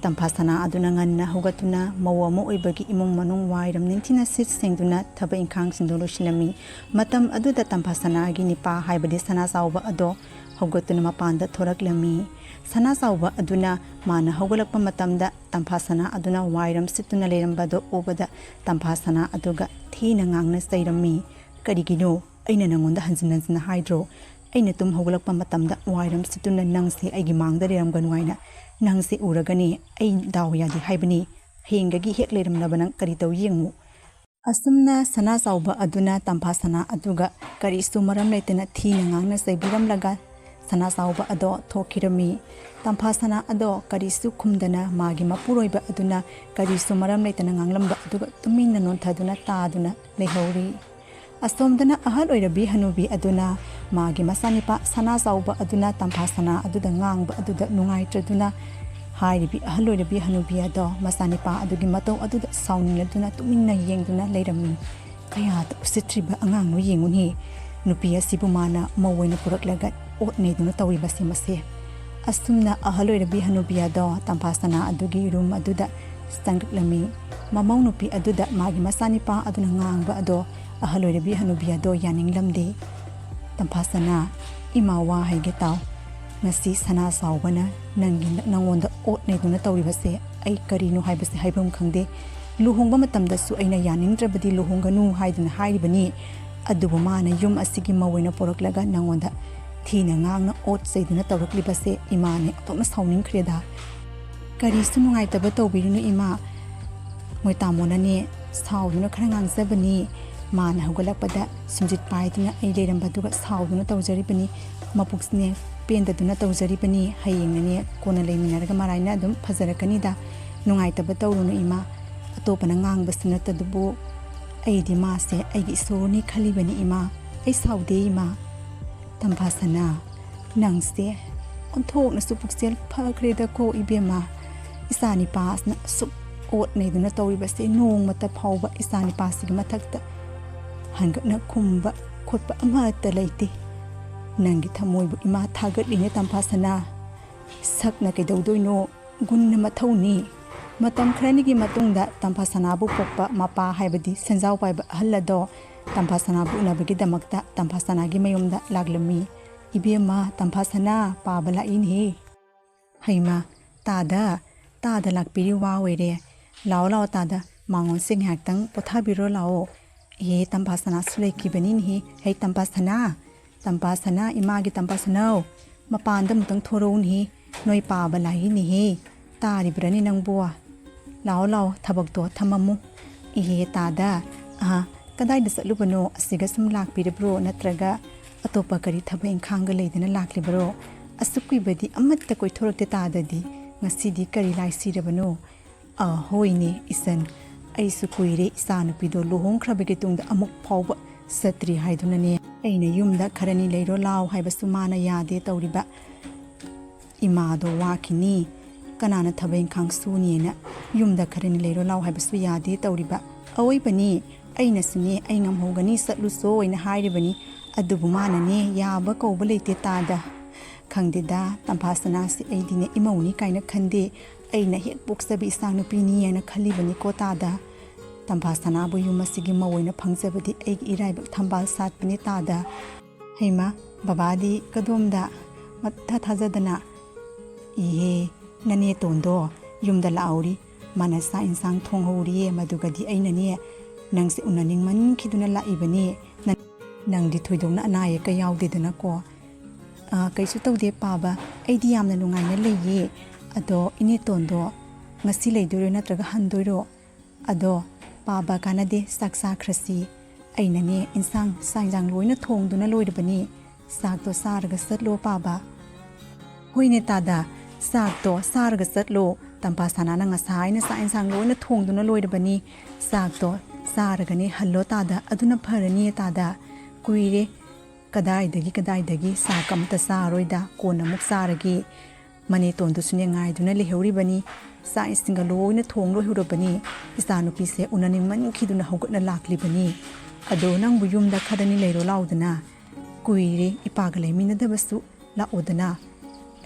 ꯇꯝꯐꯥ ꯁꯅꯥ ꯑꯗꯨꯅ ꯉꯟꯅ ꯍꯧꯒꯠꯇꯨꯅ ꯃꯧ ꯑꯃ ꯑꯣꯏꯕꯒꯤ ꯏꯃꯨꯡ ꯃꯅꯨꯡ ꯋꯥꯏꯔꯝ ꯅꯤꯡꯊꯤꯅ ꯁꯤꯠ ꯁꯦꯡꯗꯨꯅ ꯊꯕꯛ ꯏꯪꯈꯥꯡꯁꯤꯡꯗꯨ ꯂꯣꯏꯁꯤꯜꯂꯝꯃꯤ꯫ ꯃꯇꯝ ꯑꯗꯨꯗ ꯇꯝꯐꯥ ꯁꯅꯥꯒꯤ ꯅꯤꯄꯥ ꯍꯥꯏꯕꯗꯤ ꯁꯅꯥ ꯆꯥꯎꯕ ꯑꯗꯣ ꯍꯧꯒꯠꯇꯨꯅ ꯃꯄꯥꯟꯗ ꯊꯣꯔꯛꯂꯝꯃꯤ꯫ ꯁꯅꯥ ꯆꯥꯎꯕ ꯑꯗꯨꯅ ꯃꯥꯅ ꯍꯧꯒꯠꯂꯛꯄ ꯃꯇꯝꯗ ꯇꯝꯐꯥ ꯁꯅꯥ ꯑꯗꯨꯅ ꯋꯥꯏꯔꯝ ꯁꯤꯠꯇꯨꯅ ꯂꯩꯔꯝꯕꯗꯨ ꯎꯕꯗ ꯇꯝꯐꯥ ꯁꯅꯥ ꯑꯗꯨꯒ ꯊꯤꯅ ꯉꯥꯡꯅ ꯆꯩꯔꯝꯃꯤ꯫ "ꯀꯔꯤꯒꯤꯅꯣ ꯑꯩꯅ ꯅꯪꯉꯣꯟꯗ ꯍꯟꯖꯤꯟ ꯍꯟꯖꯤꯟꯅ ꯍꯥꯏꯗ꯭ꯔꯣ? ꯑꯩꯅ ꯇꯨꯝ ꯍꯧꯒꯠꯂꯛꯄ ꯃꯇꯝꯗ ꯋꯥꯏꯔꯝ ꯁꯤꯠꯇꯨꯅ ꯅꯪꯁꯦ ꯑꯩꯒꯤ ꯃꯥꯡꯗ ꯂꯩꯔꯝꯒꯅꯨ ꯍꯥꯏꯅ꯫ ꯅꯪꯁꯦ ꯎꯔꯒꯅꯤ ꯑꯩ ꯗꯥꯎ ꯌꯥꯗꯦ ꯍꯥꯏꯕꯅꯤ꯫ ꯍꯌꯦꯡꯗꯒꯤ ꯍꯦꯛ ꯂꯩꯔꯝꯅꯕ ꯅꯪ ꯀꯔꯤ ꯇꯧ ꯌꯦꯡꯉꯨ"꯫ ꯑꯁꯨꯝꯅ ꯁꯅꯥ ꯆꯥꯎꯕ ꯑꯗꯨꯅ ꯇꯝꯐꯥ ꯁꯅꯥ ꯑꯗꯨꯒ ꯀꯔꯤꯁꯨ ꯃꯔꯝ ꯂꯩꯇꯅ ꯊꯤꯅ ꯉꯥꯡꯅ ꯆꯩꯕꯤꯔꯝꯂꯒ ꯁꯅꯥ ꯆꯥꯎꯕ ꯑꯗꯣ ꯊꯣꯛꯈꯤꯔꯝꯃꯤ꯫ ꯇꯝꯐꯥ ꯁꯅꯥ ꯑꯗꯣ ꯀꯔꯤꯁꯨ ꯈꯨꯝꯗꯅ ꯃꯥꯒꯤ ꯃꯄꯨꯔꯣꯏꯕ ꯑꯗꯨꯅ ꯀꯔꯤꯁꯨ ꯃꯔꯝ ꯂꯩꯇꯅ ꯉꯥꯡꯂꯝꯕ ꯑꯗꯨꯒ ꯇꯨꯃꯤꯟꯅ ꯅꯣꯟꯊꯗꯨꯅ ꯇꯥꯗꯨꯅ ꯂꯩꯍꯧꯔꯤ꯫ ꯑꯁꯣꯝꯗꯅ ꯑꯍꯜ ꯑꯣꯏꯔꯕꯤ ꯍꯅꯨꯕꯤ ꯑꯗꯨꯅ ꯃꯥꯒꯤ ꯃꯆꯥꯅꯤꯄꯥ ꯁꯅꯥ ꯆꯥꯎꯕ ꯑꯗꯨꯅ ꯇꯝꯐꯥ ꯁꯅꯥ ꯑꯗꯨꯗ ꯉꯥꯡꯕ ꯑꯗꯨꯗ ꯅꯨꯡꯉꯥꯏꯇ꯭ꯔꯗꯨꯅ ꯍꯥꯏꯔꯤꯕꯤ ꯑꯍꯜ ꯑꯣꯏꯔꯕꯤ ꯍꯅꯨꯕꯤ ꯑꯗꯣ ꯃꯆꯥꯅꯤꯄꯥ ꯑꯗꯨꯒꯤ ꯃꯇꯧ ꯑꯗꯨꯗ ꯁꯥꯎꯅꯤꯡꯂꯗꯨꯅ ꯇꯨꯃꯤꯟꯅ ꯌꯦꯡꯗꯨꯅ ꯂꯩꯔꯝꯃꯤ꯫ "ꯀꯌꯥꯗ ꯎꯁꯤꯠꯇ꯭ꯔꯤꯕ ꯑꯉꯥꯡꯅꯣ ꯌꯦꯡꯉꯨꯅꯦ꯫ ꯅꯨꯄꯤ ꯑꯁꯤꯕꯨ ꯃꯥꯅ ꯃꯧ ꯑꯣꯏꯅ ꯄꯨꯔꯛꯂꯒ ꯑꯣꯠ ꯅꯩꯗꯨꯅ ꯇꯧꯔꯤꯕꯁꯤ ꯃꯁꯦ"꯫ ꯑꯁꯨꯝꯅ ꯑꯍꯜ ꯑꯣꯏꯔꯕꯤ ꯍꯅꯨꯕꯤ ꯑꯗꯣ ꯇꯝꯐꯥ ꯁꯅꯥ ꯑꯗꯨꯒꯤ ꯔꯨꯝ ꯑꯗꯨꯗ ꯆꯪꯂꯛꯂꯝꯃꯤ꯫ ꯃꯃꯧ ꯅꯨꯄꯤ ꯑꯗꯨꯗ ꯃꯥꯒꯤ ꯃꯆꯥꯅꯤꯄꯥ ꯑꯗꯨꯅ ꯉꯥꯡꯕ ꯑꯗꯣ ꯑꯍꯜ ꯑꯣꯏꯔꯕꯤ ꯍꯅꯨꯕꯤ ꯑꯗꯣ ꯌꯥꯅꯤꯡꯂꯝꯗꯦ꯫ "ꯇꯝꯐꯥ ꯁꯅꯥ, ꯏꯃꯥ ꯋꯥ ꯍꯥꯏꯒꯦ ꯇꯥꯎ꯫ ꯉꯁꯤ ꯁꯅꯥ ꯆꯥꯎꯕꯅ ꯅꯪꯒꯤ, ꯅꯪꯉꯣꯟꯗ ꯑꯣꯠ ꯅꯩꯗꯨꯅ ꯇꯧꯔꯤꯕꯁꯦ ꯑꯩ ꯀꯔꯤꯅꯣ ꯍꯥꯏꯕꯁꯦ ꯍꯥꯏꯐꯝ ꯈꯪꯗꯦ꯫ ꯂꯨꯍꯣꯡꯕ ꯃꯇꯝꯗꯁꯨ ꯑꯩꯅ ꯌꯥꯅꯤꯡꯗ꯭ꯔꯕꯗꯤ ꯂꯨꯍꯣꯡꯒꯅꯨ ꯍꯥꯏꯗꯨꯅ ꯍꯥꯏꯔꯤꯕꯅꯤ꯫ ꯑꯗꯨꯕꯨ ꯃꯥꯅ ꯌꯨꯝ ꯑꯁꯤꯒꯤ ꯃꯧ ꯑꯣꯏꯅ ꯄꯨꯔꯛꯂꯒ ꯅꯪꯉꯣꯟꯗ ꯊꯤꯅ ꯉꯥꯡꯅ ꯑꯣꯠ ꯆꯩꯗꯨꯅ ꯇꯧꯔꯛꯂꯤꯕꯁꯦ ꯏꯃꯥꯅꯦ ꯑꯣꯟꯊꯣꯛꯅ ꯁꯥꯎꯅꯤꯡꯈ꯭ꯔꯦꯗ"꯫ "ꯀꯔꯤꯁꯨ ꯅꯨꯡꯉꯥꯏꯇꯕ ꯇꯧꯕꯤꯔꯨꯅꯨ ꯏꯃꯥ꯫ ꯃꯣꯏ ꯇꯥꯃꯣꯅꯅꯦ ꯁꯥꯎꯗꯨꯅ ꯈꯔ ꯉꯥꯡꯖꯕꯅꯤ꯫ ꯃꯥꯅ ꯍꯧꯒꯠꯂꯛꯄꯗ ꯁꯨꯝꯖꯤꯠ ꯄꯥꯏꯗꯨꯅ ꯑꯩ ꯂꯩꯔꯝꯕꯗꯨꯒ ꯁꯥꯎꯗꯨꯅ ꯇꯧꯖꯔꯤꯕꯅꯤ꯫ ꯃꯄꯨꯛꯁꯤꯅꯦ ꯄꯦꯟꯗꯗꯨꯅ ꯇꯧꯖꯔꯤꯕꯅꯤ꯫ ꯍꯌꯦꯡꯅꯅꯦ ꯀꯣꯟꯅ ꯂꯩꯃꯤꯟꯅꯔꯒ ꯃꯔꯥꯏꯅ ꯑꯗꯨꯝ ꯐꯖꯔꯛꯀꯅꯤꯗ꯫ ꯅꯨꯡꯉꯥꯏꯇꯕ ꯇꯧꯔꯨꯅꯨ ꯏꯃꯥ꯫ ꯑꯇꯣꯞꯄꯅ ꯉꯥꯡꯕꯁꯨ ꯅꯠꯇꯗꯨꯕꯨ ꯑꯩꯗꯤ ꯃꯥꯁꯦ ꯑꯩꯒꯤ ꯏꯁꯣꯔꯅꯤ ꯈꯜꯂꯤꯕꯅꯤ ꯏꯃꯥ꯫ ꯑꯩ ꯁꯥꯎꯗꯦ ꯏꯃꯥ"꯫ "ꯇꯝꯐꯥ ꯁꯅꯥ, ꯅꯪꯁꯦ ꯑꯣꯟꯊꯣꯛꯅꯁꯨ ꯄꯨꯛꯆꯦꯜ ꯐꯈ꯭ꯔꯦꯗꯀꯣ ꯏꯕꯦꯝꯃ꯫ ꯏꯆꯥꯅꯤꯄꯥꯁꯤꯅ ꯑꯁꯨꯛ ꯑꯣꯠ ꯅꯩꯗꯨꯅ ꯇꯧꯔꯤꯕꯁꯦ ꯅꯣꯡꯃꯇ ꯐꯥꯎꯕ ꯏꯆꯥꯅꯤꯄꯥꯁꯤꯒꯤ ꯃꯊꯛꯇ ꯍꯟꯒꯠꯅ ꯈꯨꯝꯕ ꯈꯣꯠꯄ ꯑꯃꯠꯇ ꯂꯩꯇꯦ꯫ ꯅꯪꯒꯤ ꯊꯃꯣꯏꯕꯨ ꯏꯃꯥ ꯊꯥꯒꯠꯂꯤꯅꯦ ꯇꯝꯐꯥ ꯁꯅꯥ꯫ ꯁꯛꯅ ꯀꯩꯗꯧꯗꯣꯏꯅꯣ? ꯒꯨꯟꯅ ꯃꯊꯧꯅꯤ꯫ ꯃꯇꯝ ꯈꯔꯅꯤꯒꯤ ꯃꯇꯨꯡꯗ ꯇꯝꯐꯥꯁꯅꯥꯕꯨ ꯄꯣꯛꯄ ꯃꯄꯥ, ꯍꯥꯏꯕꯗꯤ ꯁꯦꯟꯖꯥꯎ ꯄꯥꯏꯕ ꯑꯍꯜ ꯑꯗꯣ ꯇꯝꯐꯥꯁꯅꯥꯕꯨ ꯎꯅꯕꯒꯤꯗꯃꯛꯇ ꯇꯝꯐꯥꯁꯅꯥꯒꯤ ꯃꯌꯨꯝꯗ ꯂꯥꯛꯂꯝꯃꯤ꯫ "ꯏꯕꯦꯝꯃ ꯇꯝꯐꯥꯁꯅꯥ, ꯄꯥꯕ ꯂꯥꯛꯏꯅꯦꯍꯦ꯫" "ꯍꯩꯃꯥ, ꯇꯥꯗ, ꯇꯥꯗ ꯂꯥꯛꯄꯤꯔꯤ, ꯋꯥ ꯑꯣꯏꯔꯦ꯫ ꯂꯥꯛꯑꯣ ꯂꯥꯛꯑꯣ ꯇꯥꯗ, ꯃꯉꯣꯟꯁꯦ ꯉꯥꯏꯍꯥꯛꯇꯪ ꯄꯣꯊꯥꯕꯤꯔꯣ ꯂꯥꯛꯑꯣ꯫" "ꯑꯦ, ꯇꯝꯐꯥꯁꯅꯥꯁꯨ ꯂꯩꯈꯤꯕꯅꯤꯅꯦꯍꯦ꯫ ꯍꯩ ꯇꯝꯐꯥꯁꯅꯥ, ꯇꯝꯐꯥꯁꯅꯥ, ꯏꯃꯥꯒꯤ ꯇꯝꯐꯥꯁꯅꯥꯎ, ꯃꯄꯥꯟꯗ ꯑꯃꯨꯛꯇꯪ ꯊꯣꯔꯛꯎꯅꯦꯍꯦ꯫ ꯅꯣꯏ ꯄꯥꯕ ꯂꯥꯛꯏꯅꯦꯍꯦ꯫ ꯇꯥꯔꯤꯕ꯭ꯔꯅꯦ ꯅꯪꯕꯣ? ꯂꯥꯛꯑꯣ ꯂꯥꯛꯑꯣ, ꯊꯕꯛꯇꯣ ꯊꯝꯃꯝꯃꯨ꯫" "ꯏꯍꯦ ꯇꯥꯗ, ꯑꯍ, ꯀꯗꯥꯏꯗ ꯆꯠꯂꯨꯕꯅꯣ? ꯑꯁꯤꯒ ꯁꯨꯝ ꯂꯥꯛꯄꯤꯔꯕ꯭ꯔꯣ? ꯅꯠꯇ꯭ꯔꯒ ꯑꯇꯣꯞꯄ ꯀꯔꯤ ꯊꯕꯛ ꯏꯪꯈꯥꯡꯒ ꯂꯩꯗꯅ ꯂꯥꯛꯂꯤꯕꯔꯣ? ꯑꯁꯨꯛ ꯀꯨꯏꯕꯗꯤ ꯑꯃꯠꯇ ꯀꯣꯏꯊꯣꯔꯛꯇꯦ ꯇꯥꯗꯗꯤ꯫ ꯉꯁꯤꯗꯤ ꯀꯔꯤ ꯂꯥꯏ ꯁꯤꯔꯕꯅꯣ?" "ꯑ, ꯍꯣꯏꯅꯦ ꯏꯆꯟ, ꯑꯩꯁꯨ ꯀꯨꯏꯔꯦ ꯏꯆꯥꯅꯨꯄꯤꯗꯣ ꯂꯨꯍꯣꯡꯈ꯭ꯔꯕꯒꯤ ꯇꯨꯡꯗ ꯑꯃꯨꯛ ꯐꯥꯎꯕ ꯆꯠꯇ꯭ꯔꯤ ꯍꯥꯏꯗꯨꯅꯅꯦ꯫ ꯑꯩꯅ ꯌꯨꯝꯗ ꯈꯔꯅꯤ ꯂꯩꯔꯣ ꯂꯥꯎ ꯍꯥꯏꯕꯁꯨ ꯃꯥꯅ ꯌꯥꯗꯦ ꯇꯧꯔꯤꯕ꯫ ꯏꯃꯥꯗꯣ ꯋꯥꯈꯤꯅꯤ, ꯀꯅꯥꯅ ꯊꯕꯛ ꯏꯪꯈꯥꯡ ꯁꯨꯅꯤꯅ ꯌꯨꯝꯗ ꯈꯔꯅꯤ ꯂꯩꯔꯣ ꯂꯥꯎ ꯍꯥꯏꯕꯁꯨ ꯌꯥꯗꯦ ꯇꯧꯔꯤꯕ꯫ ꯑꯋꯣꯏꯕꯅꯤ, ꯑꯩꯅꯁꯨꯅꯦ ꯑꯩ ꯉꯝꯍꯧꯒꯅꯤ ꯆꯠꯂꯨꯆꯣ ꯍꯥꯏꯅ ꯍꯥꯏꯔꯤꯕꯅꯤ꯫ ꯑꯗꯨꯕꯨ ꯃꯥꯅꯅꯦ ꯌꯥꯕ ꯀꯧꯕ ꯂꯩꯇꯦ ꯇꯥꯗ꯫ ꯈꯪꯗꯦꯗ, ꯇꯝꯐꯥꯁꯅꯥꯁꯤ ꯑꯩꯗꯤꯅꯦ ꯏꯃꯧꯅꯤ ꯀꯥꯏꯅ ꯈꯟꯗꯦ꯫ ꯑꯩꯅ ꯍꯦꯛ ꯄꯣꯛꯆꯕ ꯏꯆꯥ ꯅꯨꯄꯤꯅꯤ ꯍꯥꯏꯅ ꯈꯜꯂꯤꯕꯅꯤꯀꯣ ꯇꯥꯗ꯫ ꯇꯝꯐꯥꯁꯅꯥꯕꯨ ꯌꯨꯝ ꯑꯁꯤꯒꯤ ꯃꯧ ꯑꯣꯏꯅ ꯐꯪꯖꯕꯗꯤ ꯑꯩꯒꯤ ꯏꯔꯥꯏꯕꯛ ꯊꯝꯕꯥꯜ ꯁꯥꯠꯄꯅꯤ ꯇꯥꯗ꯫" "ꯍꯩꯃꯥ, ꯕꯕꯥꯗꯤ ꯀꯗꯣꯝꯗ?" ꯃꯊꯥ ꯊꯥꯖꯗꯅ꯫ "ꯏꯍꯦ, ꯅꯅꯦꯇꯣꯟꯗꯣ ꯌꯨꯝꯗ ꯂꯥꯛꯍꯧꯔꯤ꯫ ꯃꯥꯅ ꯆꯥꯛ ꯏꯟꯁꯥꯡ ꯊꯣꯡꯍꯧꯔꯤꯌꯦ꯫ ꯃꯗꯨꯒꯗꯤ ꯑꯩꯅꯅꯦ ꯅꯪꯁꯦ ꯎꯅꯅꯤꯡꯃꯟꯈꯤꯗꯨꯅ ꯂꯥꯛꯏꯕꯅꯤ꯫ ꯅꯪ-, ꯅꯪꯗꯤ ꯊꯣꯏꯗꯣꯛꯅ ꯑꯅꯥ ꯑꯌꯦꯛꯀ ꯌꯥꯎꯗꯦꯗꯅꯀꯣ?" "ꯑꯥ, ꯀꯩꯁꯨ ꯇꯧꯗꯦ ꯄꯥꯕ, ꯑꯩꯗꯤ ꯌꯥꯝꯅ ꯅꯨꯡꯉꯥꯏꯅ ꯂꯩꯌꯦ꯫ ꯑꯗꯣ ꯏꯅꯦꯇꯣꯟꯗꯣ ꯉꯁꯤ ꯂꯩꯗꯣꯏꯔꯣ ꯅꯠꯇ꯭ꯔꯒ ꯍꯟꯗꯣꯏꯔꯣ?" "ꯑꯗꯣ ꯄꯥꯕ ꯀꯥꯟꯅꯗꯦ, ꯆꯥꯛ ꯆꯥꯈ꯭ꯔꯁꯤ꯫ ꯑꯩꯅꯅꯦ ꯏꯟꯁꯥꯡ, ꯆꯥꯛ ꯏꯟꯁꯥꯡ ꯂꯣꯏꯅ ꯊꯣꯡꯗꯨꯅ ꯂꯣꯏꯔꯕꯅꯤ꯫ ꯆꯥꯛꯇꯣ ꯆꯥꯔꯒ ꯆꯠꯂꯣ ꯄꯥꯕ꯫" "ꯍꯣꯏꯅꯦ ꯇꯥꯗ, ꯆꯥꯛꯇꯣ ꯆꯥꯔꯒ ꯆꯠꯂꯣ꯫ ꯇꯝꯐꯥꯁꯅꯥꯅ ꯉꯁꯥꯏꯅ ꯆꯥꯛ ꯏꯟꯁꯥꯡ ꯂꯣꯏꯅ ꯊꯣꯡꯗꯨꯅ ꯂꯣꯏꯔꯕꯅꯤ꯫ ꯆꯥꯛꯇꯣ ꯆꯥꯔꯒꯅꯦ ꯍꯜꯂꯣ ꯇꯥꯗ, ꯑꯗꯨꯅ ꯐꯔꯅꯤꯌꯦ ꯇꯥꯗ꯫ ꯀꯨꯏꯔꯦ, ꯀꯗꯥꯏꯗꯒꯤ, ꯀꯗꯥꯏꯗꯒꯤ ꯆꯥꯛ ꯑꯃꯇ ꯆꯥꯔꯣꯏꯗ, ꯀꯣꯟꯅ ꯑꯃꯨꯛ ꯆꯥꯔꯒꯦ꯫ ꯃꯅꯦꯇꯣꯟꯗꯨꯁꯨꯅꯦ ꯉꯥꯏꯗꯨꯅ ꯂꯩꯍꯧꯔꯤꯕꯅꯤ꯫ ꯆꯥꯛ ꯏꯁꯤꯡꯒ ꯂꯣꯏꯅ ꯊꯣꯡ ꯂꯣꯏꯍꯧꯔꯕꯅꯤ꯫ ꯏꯆꯥꯅꯨꯄꯤꯁꯦ ꯎꯅꯅꯤꯡꯃꯟꯈꯤꯗꯨꯅ ꯍꯧꯒꯠꯅ ꯂꯥꯛꯂꯤꯕꯅꯤ꯫ ꯑꯗꯣ ꯅꯪꯕꯨ ꯌꯨꯝꯗ ꯈꯔꯅꯤ ꯂꯩꯔꯣ ꯂꯥꯎꯗꯅ꯫ ꯀꯨꯏꯔꯦ ꯏꯄꯥꯒ ꯂꯩꯃꯤꯟꯅꯗꯕꯁꯨ, ꯂꯥꯛꯑꯣꯗꯅ꯫"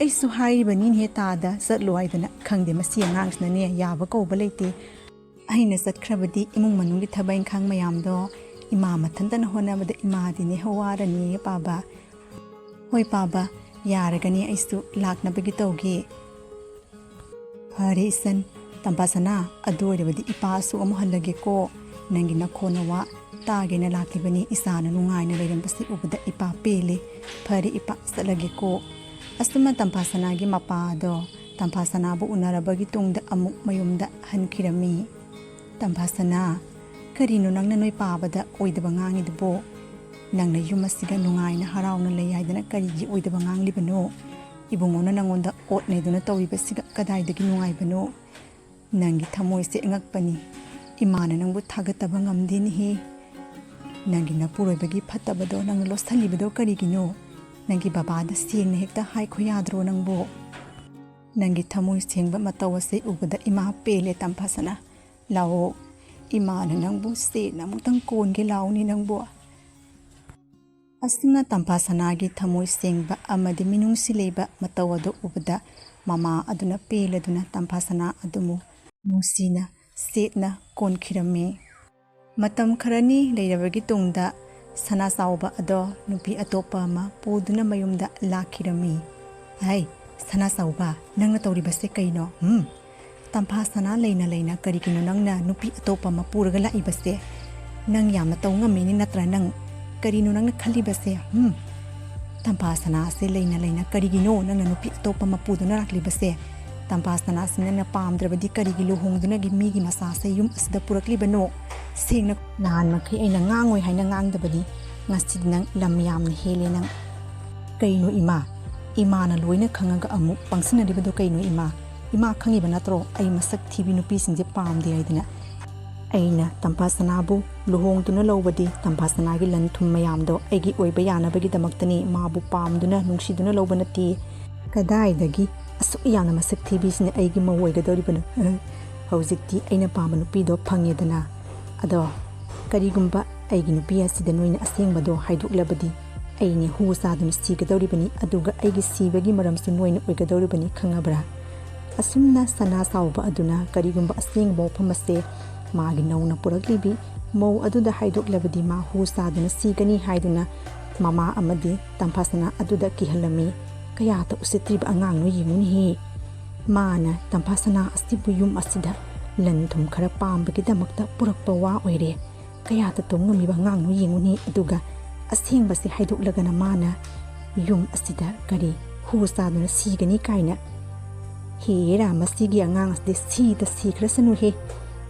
ꯑꯩꯁꯨ ꯍꯥꯏꯔꯤꯕꯅꯤꯅꯦꯍꯦ ꯇꯥꯗ, ꯆꯠꯂꯣ ꯍꯥꯏꯗꯅ꯫ ꯈꯪꯗꯦ, ꯃꯁꯤ ꯑꯉꯥꯡꯁꯤꯅꯅꯦ ꯌꯥꯕ ꯀꯧꯕ ꯂꯩꯇꯦ꯫ ꯑꯩꯅ ꯆꯠꯈ꯭ꯔꯕꯗꯤ ꯏꯃꯨꯡ ꯃꯅꯨꯡꯒꯤ ꯊꯕꯛ ꯏꯪꯈꯥꯡ ꯃꯌꯥꯝꯗꯣ ꯏꯃꯥ ꯃꯊꯟꯇꯅ ꯍꯣꯠꯅꯕꯗ ꯏꯃꯥꯗꯤꯅꯦ ꯋꯥꯔꯅꯤꯌꯦ ꯄꯥꯕ꯫ ꯍꯣꯏ ꯄꯥꯕ, ꯌꯥꯔꯒꯅꯤ, ꯑꯩꯁꯨ ꯂꯥꯛꯅꯕꯒꯤ ꯇꯧꯒꯦ꯫ ꯐꯔꯦ ꯏꯆꯟ, ꯇꯝꯐꯥꯁꯅꯥ, ꯑꯗꯨ ꯑꯣꯏꯔꯕꯗꯤ ꯏꯄꯥꯁꯨ ꯑꯃꯨꯛ ꯍꯜꯂꯒꯦꯀꯣ꯫ ꯅꯪꯒꯤ ꯅꯈꯣꯟ ꯅꯋꯥ ꯇꯥꯒꯦꯅ ꯂꯥꯛꯈꯤꯕꯅꯤ꯫ ꯏꯆꯥꯅ ꯅꯨꯡꯉꯥꯏꯅ ꯂꯩꯔꯝꯕꯁꯤ ꯎꯕꯗ ꯏꯄꯥ ꯄꯦꯜꯂꯦ꯫ ꯐꯔꯦ ꯏꯄꯥ, ꯆꯠꯂꯒꯦꯀꯣ꯫ ꯑꯁꯨꯝꯅ ꯇꯝꯐꯥꯁꯅꯥꯒꯤ ꯃꯄꯥꯗꯣ ꯇꯝꯐꯥꯁꯅꯥꯕꯨ ꯎꯅꯔꯕꯒꯤ ꯇꯨꯡꯗ ꯑꯃꯨꯛ ꯃꯌꯨꯝꯗ ꯍꯟꯈꯤꯔꯝꯃꯤ꯫ ꯇꯝꯐꯥꯁꯅꯥ, ꯀꯔꯤꯅꯣ ꯅꯪꯅ ꯅꯣꯏ ꯄꯥꯕꯗ ꯑꯣꯏꯗꯕ ꯉꯥꯡꯉꯤꯗꯨꯕꯣ? ꯅꯪꯅ ꯌꯨꯝ ꯑꯁꯤꯒ ꯅꯨꯡꯉꯥꯏꯅ ꯍꯔꯥꯎꯅ ꯂꯩ ꯍꯥꯏꯗꯅ ꯀꯔꯤꯒꯤ ꯑꯣꯏꯗꯕ ꯉꯥꯡꯂꯤꯕꯅꯣ? ꯏꯕꯨꯡꯉꯣꯅ ꯅꯪꯉꯣꯟꯗ ꯑꯣꯠ ꯅꯩꯗꯨꯅ ꯇꯧꯔꯤꯕꯁꯤꯒ ꯀꯗꯥꯏꯗꯒꯤ ꯅꯨꯡꯉꯥꯏꯕꯅꯣ? ꯅꯪꯒꯤ ꯊꯃꯣꯏꯁꯦ ꯑꯉꯛꯄꯅꯤ꯫ ꯏꯃꯥꯅ ꯅꯪꯕꯨ ꯊꯥꯒꯠꯇꯕ ꯉꯝꯗꯦꯅꯦꯍꯦ꯫ ꯅꯪꯒꯤ ꯅꯄꯨꯔꯣꯏꯕꯒꯤ ꯐꯠꯇꯕꯗꯣ ꯅꯪꯅ ꯂꯣꯠꯁꯜꯂꯤꯕꯗꯣ ꯀꯔꯤꯒꯤꯅꯣ? ꯅꯪꯒꯤ ꯕꯕꯥꯗ ꯁꯦꯡꯅ ꯍꯦꯛꯇ ꯍꯥꯏꯈꯣ ꯌꯥꯗ꯭ꯔꯣ ꯅꯪꯕꯨ? ꯅꯪꯒꯤ ꯊꯃꯣꯏ ꯁꯦꯡꯕ ꯃꯇꯧ ꯑꯁꯦ ꯎꯕꯗ ꯏꯃꯥ ꯄꯦꯜꯂꯦ ꯇꯝꯐꯥꯁꯅꯥ꯫ ꯂꯥꯛꯑꯣ, ꯏꯃꯥꯅ ꯅꯪꯕꯨ ꯁꯦꯠꯅ ꯑꯃꯨꯛꯇꯪ ꯀꯣꯟꯒꯦ ꯂꯥꯛꯑꯣꯅꯦ ꯅꯪꯕꯨ꯫ ꯑꯁꯨꯝꯅ ꯇꯝꯐꯥꯁꯅꯥꯒꯤ ꯊꯃꯣꯏ ꯁꯦꯡꯕ ꯑꯃꯗꯤ ꯃꯤꯅꯨꯡꯁꯤ ꯂꯩꯕ ꯃꯇꯧ ꯑꯗꯨ ꯎꯕꯗ ꯃꯃꯥ ꯑꯗꯨꯅ ꯄꯦꯜꯂꯗꯨꯅ ꯇꯝꯐꯥꯁꯅꯥ ꯑꯗꯨꯕꯨ ꯅꯨꯡꯁꯤꯅ ꯁꯦꯠꯅ ꯀꯣꯟꯈꯤꯔꯝꯃꯤ꯫ ꯃꯇꯝ ꯈꯔꯅꯤ ꯂꯩꯔꯕꯒꯤ ꯇꯨꯡꯗ ꯁꯅꯥ ꯆꯥꯎꯕ ꯑꯗꯣ ꯅꯨꯄꯤ ꯑꯇꯣꯞꯄ ꯑꯃ ꯄꯨꯗꯨꯅ ꯃꯌꯨꯝꯗ ꯂꯥꯛꯈꯤꯔꯝꯃꯤ꯫ "ꯍꯩ, ꯁꯅꯥ ꯆꯥꯎꯕ, ꯅꯪꯅ ꯇꯧꯔꯤꯕꯁꯦ ꯀꯩꯅꯣ? ꯍꯨꯝ? ꯇꯝꯐꯥ ꯁꯅꯥ ꯂꯩꯅ ꯂꯩꯅ ꯀꯔꯤꯒꯤꯅꯣ ꯅꯪꯅ ꯅꯨꯄꯤ ꯑꯇꯣꯞꯄ ꯑꯃ ꯄꯨꯔꯒ ꯂꯥꯛꯏꯕꯁꯦ? ꯅꯪ ꯌꯥꯝꯅ ꯇꯧ ꯉꯝꯃꯤꯅꯤ ꯅꯠꯇ꯭ꯔꯥ? ꯅꯪ ꯀꯔꯤꯅꯣ ꯅꯪꯅ ꯈꯜꯂꯤꯕꯁꯦ? ꯍꯨꯝ? ꯇꯝꯐꯥ ꯁꯅꯥꯁꯦ ꯂꯩꯅ ꯂꯩꯅ ꯀꯔꯤꯒꯤꯅꯣ ꯅꯪꯅ ꯅꯨꯄꯤ ꯑꯇꯣꯞꯄ ꯑꯃ ꯄꯨꯗꯨꯅ ꯂꯥꯛꯂꯤꯕꯁꯦ? ꯇꯝꯐꯥ ꯁꯅꯥꯁꯤ ꯅꯪꯅ ꯄꯥꯝꯗ꯭ꯔꯕꯗꯤ ꯀꯔꯤꯒꯤ ꯂꯨꯍꯣꯡꯗꯨꯅꯒꯤ ꯃꯤꯒꯤ ꯃꯆꯥꯁꯦ ꯌꯨꯝ ꯑꯁꯤꯗ ꯄꯨꯔꯛꯂꯤꯕꯅꯣ? ꯁꯦꯡꯅ ꯅꯍꯥꯟ ꯃꯈꯩ ꯑꯩꯅ ꯉꯥꯡꯉꯣꯏ ꯍꯥꯏꯅ ꯉꯥꯡꯗꯕꯅꯤ, ꯉꯁꯤꯗꯤ ꯅꯪ ꯂꯝ ꯌꯥꯝꯅ ꯍꯦꯜꯂꯦ ꯅꯪ꯫ ꯀꯩꯅꯣ ꯏꯃꯥ? ꯏꯃꯥꯅ ꯂꯣꯏꯅ ꯈꯪꯉꯒ ꯑꯃꯨꯛ ꯄꯪꯁꯤꯟꯅꯔꯤꯕꯗꯣ ꯀꯩꯅꯣ ꯏꯃꯥ? ꯏꯃꯥ ꯈꯪꯉꯤꯕ ꯅꯠꯇ꯭ꯔꯣ ꯑꯩ ꯃꯁꯛ ꯊꯤꯕꯤ ꯅꯨꯄꯤꯁꯤꯡꯁꯦ ꯄꯥꯝꯗꯦ ꯍꯥꯏꯗꯅ? ꯑꯩꯅ ꯇꯝꯐꯥ ꯁꯅꯥꯕꯨ ꯂꯨꯍꯣꯡꯗꯨꯅ ꯂꯧꯕꯗꯤ ꯇꯝꯐꯥ ꯁꯅꯥꯒꯤ ꯂꯟ ꯊꯨꯝ ꯃꯌꯥꯝꯗꯣ ꯑꯩꯒꯤ ꯑꯣꯏꯕ ꯌꯥꯅꯕꯒꯤꯗꯃꯛꯇꯅꯤ, ꯃꯥꯕꯨ ꯄꯥꯝꯗꯨꯅ ꯅꯨꯡꯁꯤꯗꯨꯅ ꯂꯧꯕ ꯅꯠꯇꯦ꯫ ꯀꯗꯥꯏꯗꯒꯤ ꯑꯁꯨꯛ ꯌꯥꯝꯅ ꯃꯁꯛ ꯊꯤꯕꯤꯁꯤꯅ ꯑꯩꯒꯤ ꯃꯧ ꯑꯣꯏꯒꯗꯧꯔꯤꯕꯅꯣ? ꯍꯧꯖꯤꯛꯇꯤ ꯑꯩꯅ ꯄꯥꯝꯕ ꯅꯨꯄꯤꯗꯣ ꯐꯪꯉꯦꯗꯅ꯫ ꯑꯗꯣ ꯀꯔꯤꯒꯨꯝꯕ ꯑꯩꯒꯤ ꯅꯨꯄꯤ ꯑꯁꯤꯗ ꯅꯣꯏꯅ ꯑꯁꯦꯡꯕꯗꯣ ꯍꯥꯏꯗꯣꯛꯂꯕꯗꯤ ꯑꯩꯅꯦ ꯍꯨ ꯆꯥꯗꯨꯅ ꯁꯤꯒꯗꯧꯔꯤꯕꯅꯤ, ꯑꯗꯨꯒ ꯑꯩꯒꯤ ꯁꯤꯕꯒꯤ ꯃꯔꯝꯁꯨ ꯅꯣꯏꯅ ꯑꯣꯏꯒꯗꯧꯔꯤꯕꯅꯤ, ꯈꯪꯉꯕ꯭ꯔꯥ? ꯑꯁꯨꯝꯅ ꯁꯅꯥ ꯁꯥꯎꯕ ꯑꯗꯨꯅ ꯀꯔꯤꯒꯨꯝꯕ ꯑꯁꯦꯡꯕ ꯋꯥꯐꯝ ꯑꯁꯦ ꯃꯥꯒꯤ ꯅꯧꯅ ꯄꯨꯔꯛꯂꯤꯕꯤ ꯃꯧ ꯑꯗꯨꯗ ꯍꯥꯏꯗꯣꯛꯂꯕꯗꯤ ꯃꯥ ꯍꯨ ꯆꯥꯗꯨꯅ ꯁꯤꯒꯅꯤ ꯍꯥꯏꯗꯨꯅ ꯃꯃꯥ ꯑꯃꯗꯤ ꯇꯝꯐꯥꯁꯅꯥ ꯑꯗꯨꯗ ꯀꯤꯍꯜꯂꯝꯃꯤ꯫ ꯀꯌꯥꯇ ꯎꯁꯤꯠꯇ꯭ꯔꯤꯕ ꯑꯉꯥꯡꯅꯣ ꯌꯦꯡꯉꯨꯅꯦꯍꯦ꯫ ꯃꯥꯅ ꯇꯝꯐꯥꯁꯅꯥ ꯑꯁꯤꯕꯨ ꯌꯨꯝ ꯑꯁꯤꯗ ꯂꯟ ꯊꯨꯝ ꯈꯔ ꯄꯥꯝꯕꯒꯤꯗꯃꯛꯇ ꯄꯨꯔꯛꯄ ꯋꯥ ꯑꯣꯏꯔꯦ꯫ ꯀꯌꯥꯇ ꯇꯣꯡ ꯉꯝꯃꯤꯕ ꯑꯉꯥꯡꯅꯣ ꯌꯦꯡꯉꯨꯅꯦ꯫ ꯑꯗꯨꯒ ꯑꯁꯦꯡꯕꯁꯦ ꯍꯥꯏꯗꯣꯛꯂꯒꯅ ꯃꯥꯅ ꯌꯨꯝ ꯑꯁꯤꯗ ꯀꯔꯤ ꯍꯨ ꯆꯥꯗꯨꯅ ꯁꯤꯒꯅꯤ ꯀꯥꯏꯅ꯫ ꯍꯦꯔꯥ, ꯃꯁꯤꯒꯤ ꯑꯉꯥꯡ ꯑꯁꯤꯗꯤ ꯁꯤꯗ ꯁꯤꯈ꯭ꯔꯁꯅꯨꯍꯦ꯫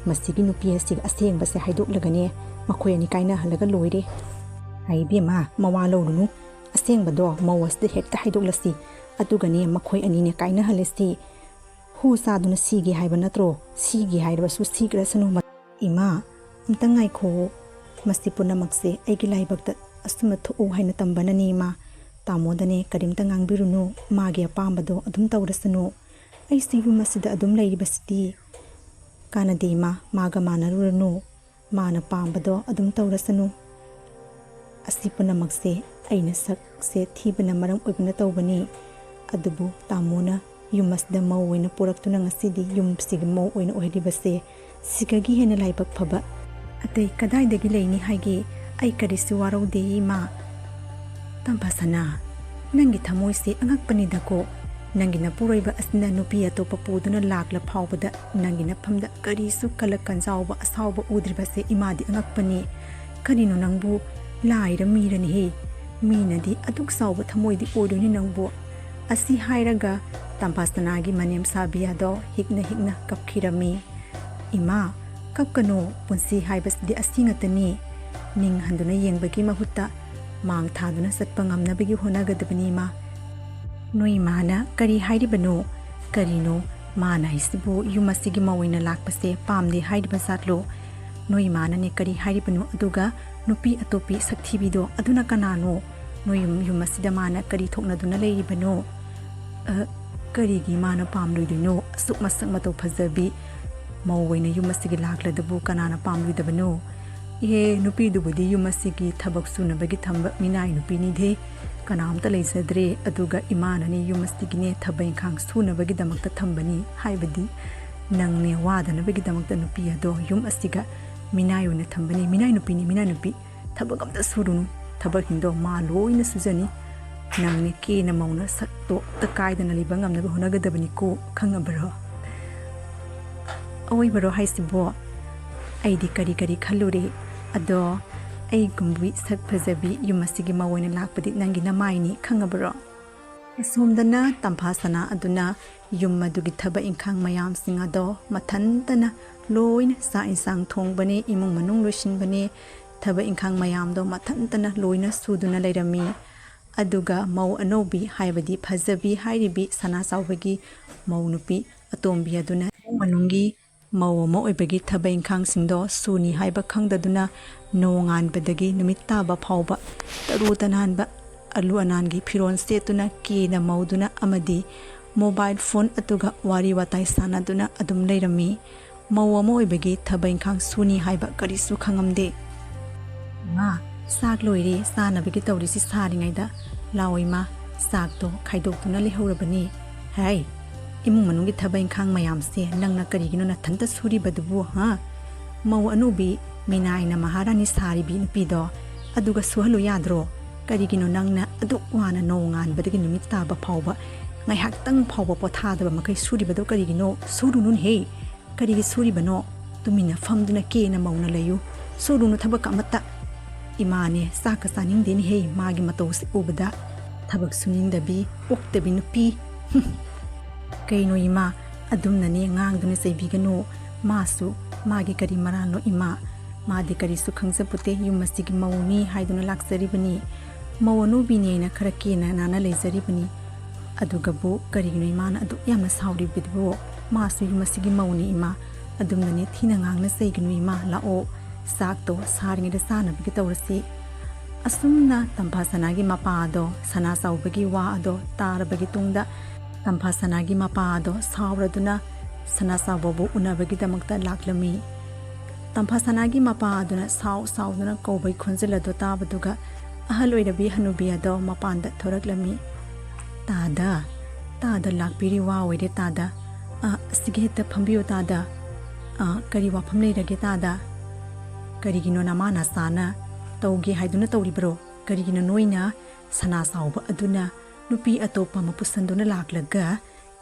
ꯃꯁꯤꯒꯤ ꯅꯨꯄꯤ ꯑꯁꯤꯒ ꯑꯁꯦꯡꯕꯁꯦ ꯍꯥꯏꯗꯣꯛꯂꯒꯅꯦ ꯃꯈꯣꯏ ꯑꯅꯤ ꯀꯥꯏꯅꯍꯜꯂꯒ ꯂꯣꯏꯔꯦ꯫ ꯍꯥꯏ ꯏꯕꯦꯝꯃ, ꯃꯋꯥ ꯂꯧꯔꯨꯅꯨ꯫ ꯑꯁꯦꯡꯕꯗꯣ ꯃꯧ ꯑꯁꯤꯗ ꯍꯦꯛꯇ ꯍꯥꯏꯗꯣꯛꯂꯁꯤ꯫ ꯑꯗꯨꯒꯅꯦ ꯃꯈꯣꯏ ꯑꯅꯤꯅꯦ ꯀꯥꯏꯅꯍꯜꯂꯁꯤ꯫ ꯍꯨ ꯆꯥꯗꯨꯅ ꯁꯤꯒꯦ ꯍꯥꯏꯕ ꯅꯠꯇ꯭ꯔꯣ? ꯁꯤꯒꯦ ꯍꯥꯏꯔꯕꯁꯨ ꯁꯤꯈ꯭ꯔꯁꯅꯨ꯫ ꯏꯃꯥ, ꯑꯝꯇ ꯉꯥꯏꯈꯣ꯫ ꯃꯁꯤ ꯄꯨꯝꯅꯃꯛꯁꯦ ꯑꯩꯒꯤ ꯂꯥꯏꯕꯛꯇ ꯑꯁꯨꯝꯅ ꯊꯣꯛꯎ ꯍꯥꯏꯅ ꯇꯝꯕꯅꯅꯤ, ꯏꯃꯥ꯫ ꯇꯥꯃꯣꯗꯅꯦ ꯀꯔꯤꯝꯇ ꯉꯥꯡꯕꯤꯔꯨꯅꯨ꯫ ꯃꯥꯒꯤ ꯑꯄꯥꯝꯕꯗꯣ ꯑꯗꯨꯝ ꯇꯧꯔꯁꯅꯨ꯫ ꯑꯩꯁꯤ ꯌꯨꯝ ꯑꯁꯤꯗ ꯑꯗꯨꯝ ꯂꯩꯔꯤꯕꯁꯤꯗꯤ ꯀꯥꯟꯅꯗꯦ, ꯏꯃꯥ꯫ ꯃꯥꯒ ꯃꯥꯟꯅꯔꯨꯔꯅꯨ꯫ ꯃꯥꯅ ꯄꯥꯝꯕꯗꯣ ꯑꯗꯨꯝ ꯇꯧꯔꯁꯅꯨ꯫ ꯑꯁꯤ ꯄꯨꯝꯅꯃꯛꯁꯦ ꯑꯩꯅ ꯁꯛꯁꯦ ꯊꯤꯕꯅ ꯃꯔꯝ ꯑꯣꯏꯕꯅ ꯇꯧꯕꯅꯤ꯫ ꯑꯗꯨꯕꯨ ꯇꯥꯃꯣꯅ ꯌꯨꯝ ꯑꯁꯤꯗ ꯃꯧ ꯑꯣꯏꯅ ꯄꯨꯔꯛꯇꯨꯅ ꯉꯁꯤꯗꯤ ꯌꯨꯝꯁꯤꯒꯤ ꯃꯧ ꯑꯣꯏꯅ ꯑꯣꯏꯍꯜꯂꯤꯕꯁꯦ ꯁꯤꯒꯒꯤ ꯍꯦꯟꯅ ꯂꯥꯏꯕꯛ ꯐꯕ ꯑꯇꯩ ꯀꯗꯥꯏꯗꯒꯤ ꯂꯩꯅꯤ ꯍꯥꯏꯒꯦ? ꯑꯩ ꯀꯔꯤꯁꯨ ꯋꯥꯔꯧꯗꯦ, ꯏꯃꯥ꯫ ꯇꯝꯐꯥꯁꯅꯥ, ꯅꯪꯒꯤ ꯊꯃꯣꯏꯁꯦ ꯑꯉꯛꯄꯅꯤꯗꯀꯣ꯫ ꯅꯪꯒꯤ ꯅꯄꯨꯔꯣꯏꯕ ꯑꯁꯤꯅ ꯅꯨꯄꯤ ꯑꯇꯣꯞꯄ ꯄꯨꯗꯨꯅ ꯂꯥꯛꯂ ꯐꯥꯎꯕꯗ ꯅꯪꯒꯤ ꯅꯐꯝꯗ ꯀꯔꯤꯁꯨ ꯀꯂꯛ ꯀꯟꯖꯥꯎꯕ ꯑꯁꯥꯎꯕ ꯎꯗ꯭ꯔꯤꯕꯁꯦ ꯏꯃꯥꯗꯤ ꯑꯉꯛꯄꯅꯤ꯫ ꯀꯔꯤꯅꯣ ꯅꯪꯕꯨ ꯂꯥꯏꯔ ꯃꯤꯔꯅꯤꯍꯦ? ꯃꯤꯅꯗꯤ ꯑꯗꯨꯛ ꯆꯥꯎꯕ ꯊꯃꯣꯏꯗꯤ ꯑꯣꯏꯔꯣꯏꯅꯤ ꯅꯪꯕꯨ꯫ ꯑꯁꯤ ꯍꯥꯏꯔꯒ ꯇꯝꯐꯥꯁꯅꯥꯒꯤ ꯃꯅꯦꯝ ꯁꯥꯕꯤ ꯑꯗꯣ ꯍꯤꯛꯅ ꯍꯤꯛꯅ ꯀꯞꯈꯤꯔꯝꯃꯤ꯫ ꯏꯃꯥ, ꯀꯞꯀꯅꯨ, ꯄꯨꯟꯁꯤ ꯍꯥꯏꯕꯁꯤꯗꯤ ꯑꯁꯤ ꯉꯥꯛꯇꯅꯤ꯫ ꯅꯤꯡ ꯍꯟꯗꯨꯅ ꯌꯦꯡꯕꯒꯤ ꯃꯍꯨꯠꯇ ꯃꯥꯡ ꯊꯥꯗꯨꯅ ꯆꯠꯄ ꯉꯝꯅꯕꯒꯤ ꯍꯣꯠꯅꯒꯗꯕꯅꯤ, ꯏꯃꯥ꯫ ꯅꯣꯏ ꯏꯃꯥꯅ ꯀꯔꯤ ꯍꯥꯏꯔꯤꯕꯅꯣ? ꯀꯔꯤꯅꯣ ꯃꯥꯅ ꯍꯥꯏꯁꯤꯕꯨ? ꯌꯨꯝ ꯑꯁꯤꯒꯤ ꯃꯧ ꯑꯣꯏꯅ ꯂꯥꯛꯄꯁꯦ ꯄꯥꯝꯗꯦ ꯍꯥꯏꯔꯤꯕ ꯖꯥꯠꯂꯣ? ꯅꯣꯏ ꯏꯃꯥꯅꯅꯦ ꯀꯔꯤ ꯍꯥꯏꯔꯤꯕꯅꯣ? ꯑꯗꯨꯒ ꯅꯨꯄꯤ ꯑꯇꯣꯞꯄꯤ ꯁꯛꯊꯤꯕꯤꯗꯣ ꯑꯗꯨꯅ ꯀꯅꯥꯅꯣ? ꯅꯣꯏ ꯌꯨꯝ, ꯌꯨꯝ ꯑꯁꯤꯗ ꯃꯥꯅ ꯀꯔꯤ ꯊꯣꯛꯅꯗꯨꯅ ꯂꯩꯔꯤꯕꯅꯣ? ꯑ, ꯀꯔꯤꯒꯤ ꯃꯥꯅ ꯄꯥꯝꯂꯣꯏꯗꯣꯏꯅꯣ? ꯑꯁꯨꯛ ꯃꯁꯛ ꯃꯇꯧ ꯐꯖꯕꯤ ꯃꯧ ꯑꯣꯏꯅ ꯌꯨꯝ ꯑꯁꯤꯒꯤ ꯂꯥꯛꯂꯗꯕꯨ ꯀꯅꯥꯅ ꯄꯥꯝꯂꯣꯏꯗꯕꯅꯣ? "ꯏꯍꯦ, ꯅꯨꯄꯤꯗꯨꯕꯨꯗꯤ ꯌꯨꯝ ꯑꯁꯤꯒꯤ ꯊꯕꯛ ꯁꯨꯅꯕꯒꯤ ꯊꯝꯕ ꯃꯤꯅꯥꯏ ꯅꯨꯄꯤꯅꯤꯗꯦ, ꯀꯅꯥꯝꯇ ꯂꯩꯖꯗ꯭ꯔꯦ, ꯑꯗꯨꯒ ꯏꯃꯥꯅꯅꯤ ꯌꯨꯝ ꯑꯁꯤꯒꯤꯅꯦ ꯊꯕꯛ ꯏꯪꯈꯥꯡ ꯁꯨꯅꯕꯒꯤꯗꯃꯛꯇ ꯊꯝꯕꯅꯤ, ꯍꯥꯏꯕꯗꯤ ꯅꯪꯅꯦ ꯋꯥꯗꯅꯕꯒꯤꯗꯃꯛꯇ ꯅꯨꯄꯤ ꯑꯗꯣ ꯌꯨꯝ ꯑꯁꯤꯒ ꯃꯤꯅꯥꯏ ꯑꯣꯏꯅ ꯊꯝꯕꯅꯤ, ꯃꯤꯅꯥꯏ ꯅꯨꯄꯤꯅꯤ, ꯃꯤꯅꯥꯏ ꯅꯨꯄꯤ꯫ ꯊꯕꯛ ꯑꯝꯇ ꯁꯨꯔꯨꯅꯨ, ꯊꯕꯛꯁꯤꯡꯗꯣ ꯃꯥ ꯂꯣꯏꯅ ꯁꯨꯖꯅꯤ꯫ ꯅꯪꯅꯦ ꯀꯦꯅ ꯃꯧꯅ ꯁꯛꯇꯣ ꯑꯝꯇ ꯀꯥꯏꯗꯅ ꯂꯩꯕ ꯉꯝꯅꯕ ꯍꯣꯠꯅꯒꯗꯕꯅꯤꯀꯣ, ꯈꯪꯉꯕ꯭ꯔꯣ?" "ꯑꯋꯣꯏꯕꯔꯣ ꯍꯥꯏꯁꯤꯕꯣ? ꯑꯩꯗꯤ ꯀꯔꯤ ꯀꯔꯤ ꯈꯜꯂꯨꯔꯦ꯫ ꯑꯗꯣ ꯑꯩꯒꯨꯝꯕꯤ ꯁꯛ ꯐꯖꯕꯤ ꯌꯨꯝ ꯑꯁꯤꯒꯤ ꯃꯧ ꯑꯣꯏꯅ ꯂꯥꯛꯄꯗꯤ ꯅꯪꯒꯤ ꯅꯃꯥꯏꯅꯤ, ꯈꯪꯉꯕ꯭ꯔꯣ?" ꯑꯁꯣꯝꯗꯅ ꯇꯝꯐꯥ ꯁꯅꯥ ꯑꯗꯨꯅ ꯌꯨꯝ ꯑꯗꯨꯒꯤ ꯊꯕꯛ ꯏꯪꯈꯥꯡ ꯃꯌꯥꯝꯁꯤꯡ ꯑꯗꯣ ꯃꯊꯟꯇꯅ ꯂꯣꯏꯅ ꯆꯥꯛ ꯏꯟꯁꯥꯡ ꯊꯣꯡꯕꯅꯦ, ꯏꯃꯨꯡ ꯃꯅꯨꯡ ꯂꯣꯏꯁꯤꯟꯕꯅꯦ, ꯊꯕꯛ ꯏꯪꯈꯥꯡ ꯃꯌꯥꯝꯗꯣ ꯃꯊꯟꯇꯅ ꯂꯣꯏꯅ ꯁꯨꯗꯨꯅ ꯂꯩꯔꯝꯃꯤ꯫ ꯑꯗꯨꯒ ꯃꯧ ꯑꯅꯧꯕꯤ, ꯍꯥꯏꯕꯗꯤ ꯐꯖꯕꯤ ꯍꯥꯏꯔꯤꯕꯤ ꯁꯅꯥ ꯆꯥꯎꯕꯒꯤ ꯃꯧ ꯅꯨꯄꯤ ꯑꯇꯣꯝꯕꯤ ꯑꯗꯨꯅ ꯏꯃꯨꯡ ꯃꯅꯨꯡꯒꯤ ꯃꯧ ꯑꯃ ꯑꯣꯏꯕꯒꯤ ꯊꯕꯛ ꯏꯪꯈꯥꯡꯁꯤꯡꯗꯣ ꯁꯨꯅꯤ ꯍꯥꯏꯕ ꯈꯪꯗꯗꯨꯅ ꯅꯣꯡꯉꯥꯟꯕꯗꯒꯤ ꯅꯨꯃꯤꯠ ꯇꯥꯕ ꯐꯥꯎꯕ ꯇꯔꯨ ꯇꯅꯥꯟꯕ ꯑꯂꯨ ꯑꯅꯥꯟꯒꯤ ꯐꯤꯔꯣꯜ ꯁꯦꯠꯇꯨꯅ ꯀꯦꯅ ꯃꯧꯗꯨꯅ ꯑꯃꯗꯤ ꯃꯣꯕꯥꯏꯜ ꯐꯣꯟ ꯑꯗꯨꯒ ꯋꯥꯔꯤ ꯋꯥꯇꯥꯏ ꯁꯥꯟꯅꯗꯨꯅ ꯑꯗꯨꯝ ꯂꯩꯔꯝꯃꯤ꯫ ꯃꯧ ꯑꯃ ꯑꯣꯏꯕꯒꯤ ꯊꯕꯛ ꯏꯪꯈꯥꯡ ꯁꯨꯅꯤ ꯍꯥꯏꯕ ꯀꯔꯤꯁꯨ ꯈꯪꯉꯝꯗꯦ꯫ "ꯏꯃꯥ, ꯆꯥꯛ ꯂꯣꯏꯔꯦ, ꯆꯥꯅꯕꯒꯤ ꯇꯧꯔꯤꯁꯤ ꯁꯥꯔꯤꯉꯩꯗ ꯂꯥꯛꯑꯣ ꯏꯃꯥ, ꯆꯥꯛꯇꯣ ꯈꯥꯏꯗꯣꯛꯇꯨꯅ ꯂꯩꯍꯧꯔꯕꯅꯤ꯫ ꯍꯥꯏ, ꯏꯃꯨꯡ ꯃꯅꯨꯡꯒꯤ ꯊꯕꯛ ꯏꯪꯈꯥꯡ ꯃꯌꯥꯝꯁꯦ ꯅꯪꯅ ꯀꯔꯤꯒꯤꯅꯣ ꯅꯊꯟꯇ ꯁꯨꯔꯤꯕꯗꯨꯕꯨ, ꯍꯥ? ꯃꯧ ꯑꯅꯧꯕꯤ ꯃꯤꯅꯥꯏꯅ ꯃꯍꯥꯔꯥꯅꯤ ꯁꯥꯔꯤꯕꯤ ꯅꯨꯄꯤꯗꯣ ꯑꯗꯨꯒ ꯁꯨꯍꯜꯂꯨ ꯌꯥꯗ꯭ꯔꯣ? ꯀꯔꯤꯒꯤꯅꯣ ꯅꯪꯅ ꯑꯗꯨꯛ ꯋꯥꯅ ꯅꯣꯡꯉꯥꯟꯕꯗꯒꯤ ꯅꯨꯃꯤꯠ ꯇꯥꯕ ꯐꯥꯎꯕ ꯉꯥꯏꯍꯥꯛꯇꯪ ꯐꯥꯎꯕ ꯄꯣꯊꯥꯗꯕ ꯃꯈꯩ ꯁꯨꯔꯤꯕꯗꯣ ꯀꯔꯤꯒꯤꯅꯣ? ꯁꯨꯔꯨꯅꯨꯅꯦꯍꯦ꯫ ꯀꯔꯤꯒꯤ ꯁꯨꯔꯤꯕꯅꯣ? ꯇꯨꯃꯤꯟꯅ ꯐꯝꯗꯨꯅ ꯀꯦꯅ ꯃꯧꯅ ꯂꯩꯌꯨ꯫ ꯁꯨꯔꯨꯅꯨ ꯊꯕꯛ ꯑꯃꯠꯇ꯫ ꯏꯃꯥꯅꯦ ꯆꯥꯛꯀ ꯆꯥꯅꯤꯡꯗꯦꯅꯦꯍꯦ, ꯃꯥꯒꯤ ꯃꯇꯧꯁꯤ ꯎꯕꯗ꯫ ꯊꯕꯛ ꯁꯨꯅꯤꯡꯗꯕꯤ, ꯑꯣꯛꯇꯕꯤ ꯅꯨꯄꯤ꯫ ꯍꯨꯝ꯫ ꯀꯩꯅꯣ ꯏꯃꯥ, ꯑꯗꯨꯝꯅꯅꯦ ꯉꯥꯡꯗꯨꯅ ꯆꯩꯕꯤꯒꯅꯨ꯫ ꯃꯥꯁꯨ ꯃꯥꯒꯤ ꯀꯔꯤ ꯃꯔꯥꯜꯅꯣ ꯏꯃꯥ? ꯃꯥꯗꯤ ꯀꯔꯤꯁꯨ ꯈꯪꯖꯄꯣꯠꯇꯦ, ꯌꯨꯝ ꯑꯁꯤꯒꯤ ꯃꯧꯅꯤ ꯍꯥꯏꯗꯨꯅ ꯂꯥꯛꯆꯔꯤꯕꯅꯤ꯫ ꯃꯧ ꯑꯅꯧꯕꯤꯅꯦꯅ ꯈꯔ ꯀꯦꯅ ꯅꯥꯟꯅ ꯂꯩꯖꯔꯤꯕꯅꯤ꯫ ꯑꯗꯨꯒꯕꯨ ꯀꯔꯤꯒꯤꯅꯣ ꯏꯃꯥꯅ ꯑꯗꯨꯛ ꯌꯥꯝꯅ ꯁꯥꯎꯔꯤꯕꯗꯨꯕꯨ? ꯃꯥꯁꯨ ꯌꯨꯝ ꯑꯁꯤꯒꯤ ꯃꯧꯅꯤ ꯏꯃꯥ꯫ ꯑꯗꯨꯝꯅꯅꯦ ꯊꯤꯅ ꯉꯥꯡꯅ ꯆꯩꯒꯅꯨ ꯏꯃꯥ꯫ ꯂꯥꯛꯑꯣ, ꯆꯥꯛꯇꯣ ꯁꯥꯔꯤꯉꯩꯗ ꯆꯥꯅꯕꯒꯤ ꯇꯧꯔꯁꯤ꯫ ꯑꯁꯨꯝꯅ ꯇꯝꯐꯥ ꯁꯅꯥꯒꯤ ꯃꯄꯥ ꯑꯗꯣ ꯁꯅꯥ ꯆꯥꯎꯕꯒꯤ ꯋꯥ ꯑꯗꯣ ꯇꯥꯔꯕꯒꯤ ꯇꯨꯡꯗ ꯇꯝꯐꯥ ꯁꯅꯥꯒꯤ ꯃꯄꯥ ꯑꯗꯣ ꯁꯥꯎꯔꯗꯨꯅ ꯁꯅꯥ ꯆꯥꯎꯕꯕꯨ ꯎꯅꯕꯒꯤꯗꯃꯛꯇ ꯂꯥꯛꯂꯝꯃꯤ꯫ ꯇꯝꯐꯥ ꯁꯅꯥꯒꯤ ꯃꯄꯥ ꯑꯗꯨꯅ ꯁꯥꯎ ꯁꯥꯎꯗꯨꯅ ꯀꯧꯕꯒꯤ ꯈꯣꯟꯖꯦꯜ ꯑꯗꯨ ꯇꯥꯕꯗꯨꯒ ꯑꯍꯜ ꯑꯣꯏꯔꯕꯤ ꯍꯅꯨꯕꯤ ꯑꯗꯣ ꯃꯄꯥꯟꯗ ꯊꯣꯔꯛꯂꯝꯃꯤ꯫ "ꯇꯥꯗ, ꯇꯥꯗ ꯂꯥꯛꯄꯤꯔꯤ, ꯋꯥ ꯑꯣꯏꯔꯦ ꯇꯥꯗ꯫ ꯑ, ꯑꯁꯤꯒꯤ ꯍꯦꯛꯇ ꯐꯝꯕꯤꯌꯨ ꯇꯥꯗ꯫ ꯑ, ꯀꯔꯤ ꯋꯥꯐꯝ ꯂꯩꯔꯒꯦ ꯇꯥꯗ? ꯀꯔꯤꯒꯤꯅꯣ ꯅꯃꯥ ꯅꯆꯥꯅ ꯇꯧꯒꯦ ꯍꯥꯏꯗꯨꯅ ꯇꯧꯔꯤꯕ꯭ꯔꯣ? ꯀꯔꯤꯒꯤꯅꯣ ꯅꯣꯏꯅ ꯁꯅꯥ ꯆꯥꯎꯕ ꯑꯗꯨꯅ ꯅꯨꯄꯤ ꯑꯇꯣꯞꯄ ꯑꯃ ꯄꯨꯁꯟꯗꯨꯅ ꯂꯥꯛꯂꯒ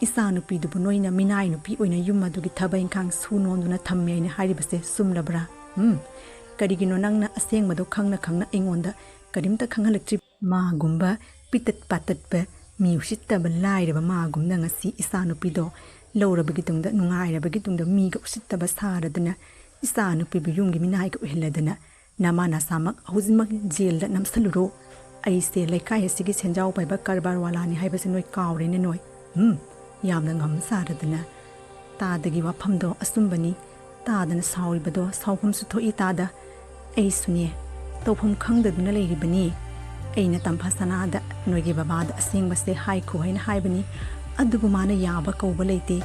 ꯏꯆꯥ ꯅꯨꯄꯤꯗꯨꯕꯨ ꯅꯣꯏꯅ ꯃꯤꯅꯥꯏ ꯅꯨꯄꯤ ꯑꯣꯏꯅ ꯌꯨꯝ ꯑꯗꯨꯒꯤ ꯊꯕꯛ ꯏꯪꯈꯥꯡ ꯁꯨ ꯅꯣꯝꯗꯨꯅ ꯊꯝꯃꯦ ꯍꯥꯏꯅ ꯍꯥꯏꯔꯤꯕꯁꯦ ꯆꯨꯝꯂꯕ꯭ꯔꯥ? ꯎꯝ? ꯀꯔꯤꯒꯤꯅꯣ ꯅꯪꯅ ꯑꯁꯦꯡꯕꯗꯣ ꯈꯪꯅ ꯈꯪꯅ ꯑꯩꯉꯣꯟꯗ ꯀꯔꯤꯝꯇ ꯈꯪꯍꯜꯂꯛꯇ꯭ꯔꯤ? ꯃꯥꯒꯨꯝꯕ ꯄꯤꯇꯠ ꯄꯥꯇꯠꯄ, ꯃꯤ ꯎꯁꯤꯠꯇꯕ ꯂꯥꯏꯔꯕ ꯃꯥꯒꯨꯝꯅ ꯉꯁꯤ ꯏꯆꯥ ꯅꯨꯄꯤꯗꯣ ꯂꯧꯔꯕꯒꯤ ꯇꯨꯡꯗ, ꯅꯨꯡꯉꯥꯏꯔꯕꯒꯤ ꯇꯨꯡꯗ ꯃꯤꯒ ꯎꯁꯤꯠꯇꯕ ꯁꯥꯔꯗꯅ ꯏꯆꯥ ꯅꯨꯄꯤꯕꯨ ꯌꯨꯝꯒꯤ ꯃꯤꯅꯥꯏꯒ ꯑꯣꯏꯍꯜꯂꯗꯅ ꯅꯃꯥ ꯅꯁꯥꯃꯛ ꯍꯧꯖꯤꯛꯃꯛ ꯖꯦꯜꯗ ꯅꯝꯁꯜꯂꯨꯔꯣ꯫ ꯑꯩꯁꯦ ꯂꯩꯀꯥꯏ ꯑꯁꯤꯒꯤ ꯁꯦꯟꯖꯥꯎ ꯄꯥꯏꯕ ꯀꯔꯕꯥꯔ ꯋꯥꯂꯥꯅꯤ ꯍꯥꯏꯕꯁꯦ ꯅꯣꯏ ꯀꯥꯎꯔꯦꯅꯦ ꯅꯣꯏ꯫ ꯎꯝ, ꯌꯥꯝꯅ ꯉꯝ ꯁꯥꯔꯗꯅ꯫ ꯇꯥꯗꯒꯤ ꯋꯥꯐꯝꯗꯣ ꯑꯆꯨꯝꯕꯅꯤ꯫ ꯇꯥꯗꯅ ꯁꯥꯎꯔꯤꯕꯗꯣ ꯁꯥꯎꯐꯝꯁꯨ ꯊꯣꯛꯏ ꯇꯥꯗ꯫ ꯑꯩꯁꯨꯅꯦ, ꯇꯧꯐꯝ ꯈꯪꯗꯗꯨꯅ ꯂꯩꯔꯤꯕꯅꯤ꯫ ꯑꯩꯅ ꯇꯝꯐꯥ ꯁꯅꯥꯗ ꯅꯣꯏꯒꯤ ꯕꯕꯥꯗ ꯑꯁꯦꯡꯕꯁꯦ ꯍꯥꯏꯈꯣ ꯍꯥꯏꯅ ꯍꯥꯏꯕꯅꯤ, ꯑꯗꯨꯕꯨ ꯃꯥꯅ ꯌꯥꯕ ꯀꯧꯕ ꯂꯩꯇꯦ꯫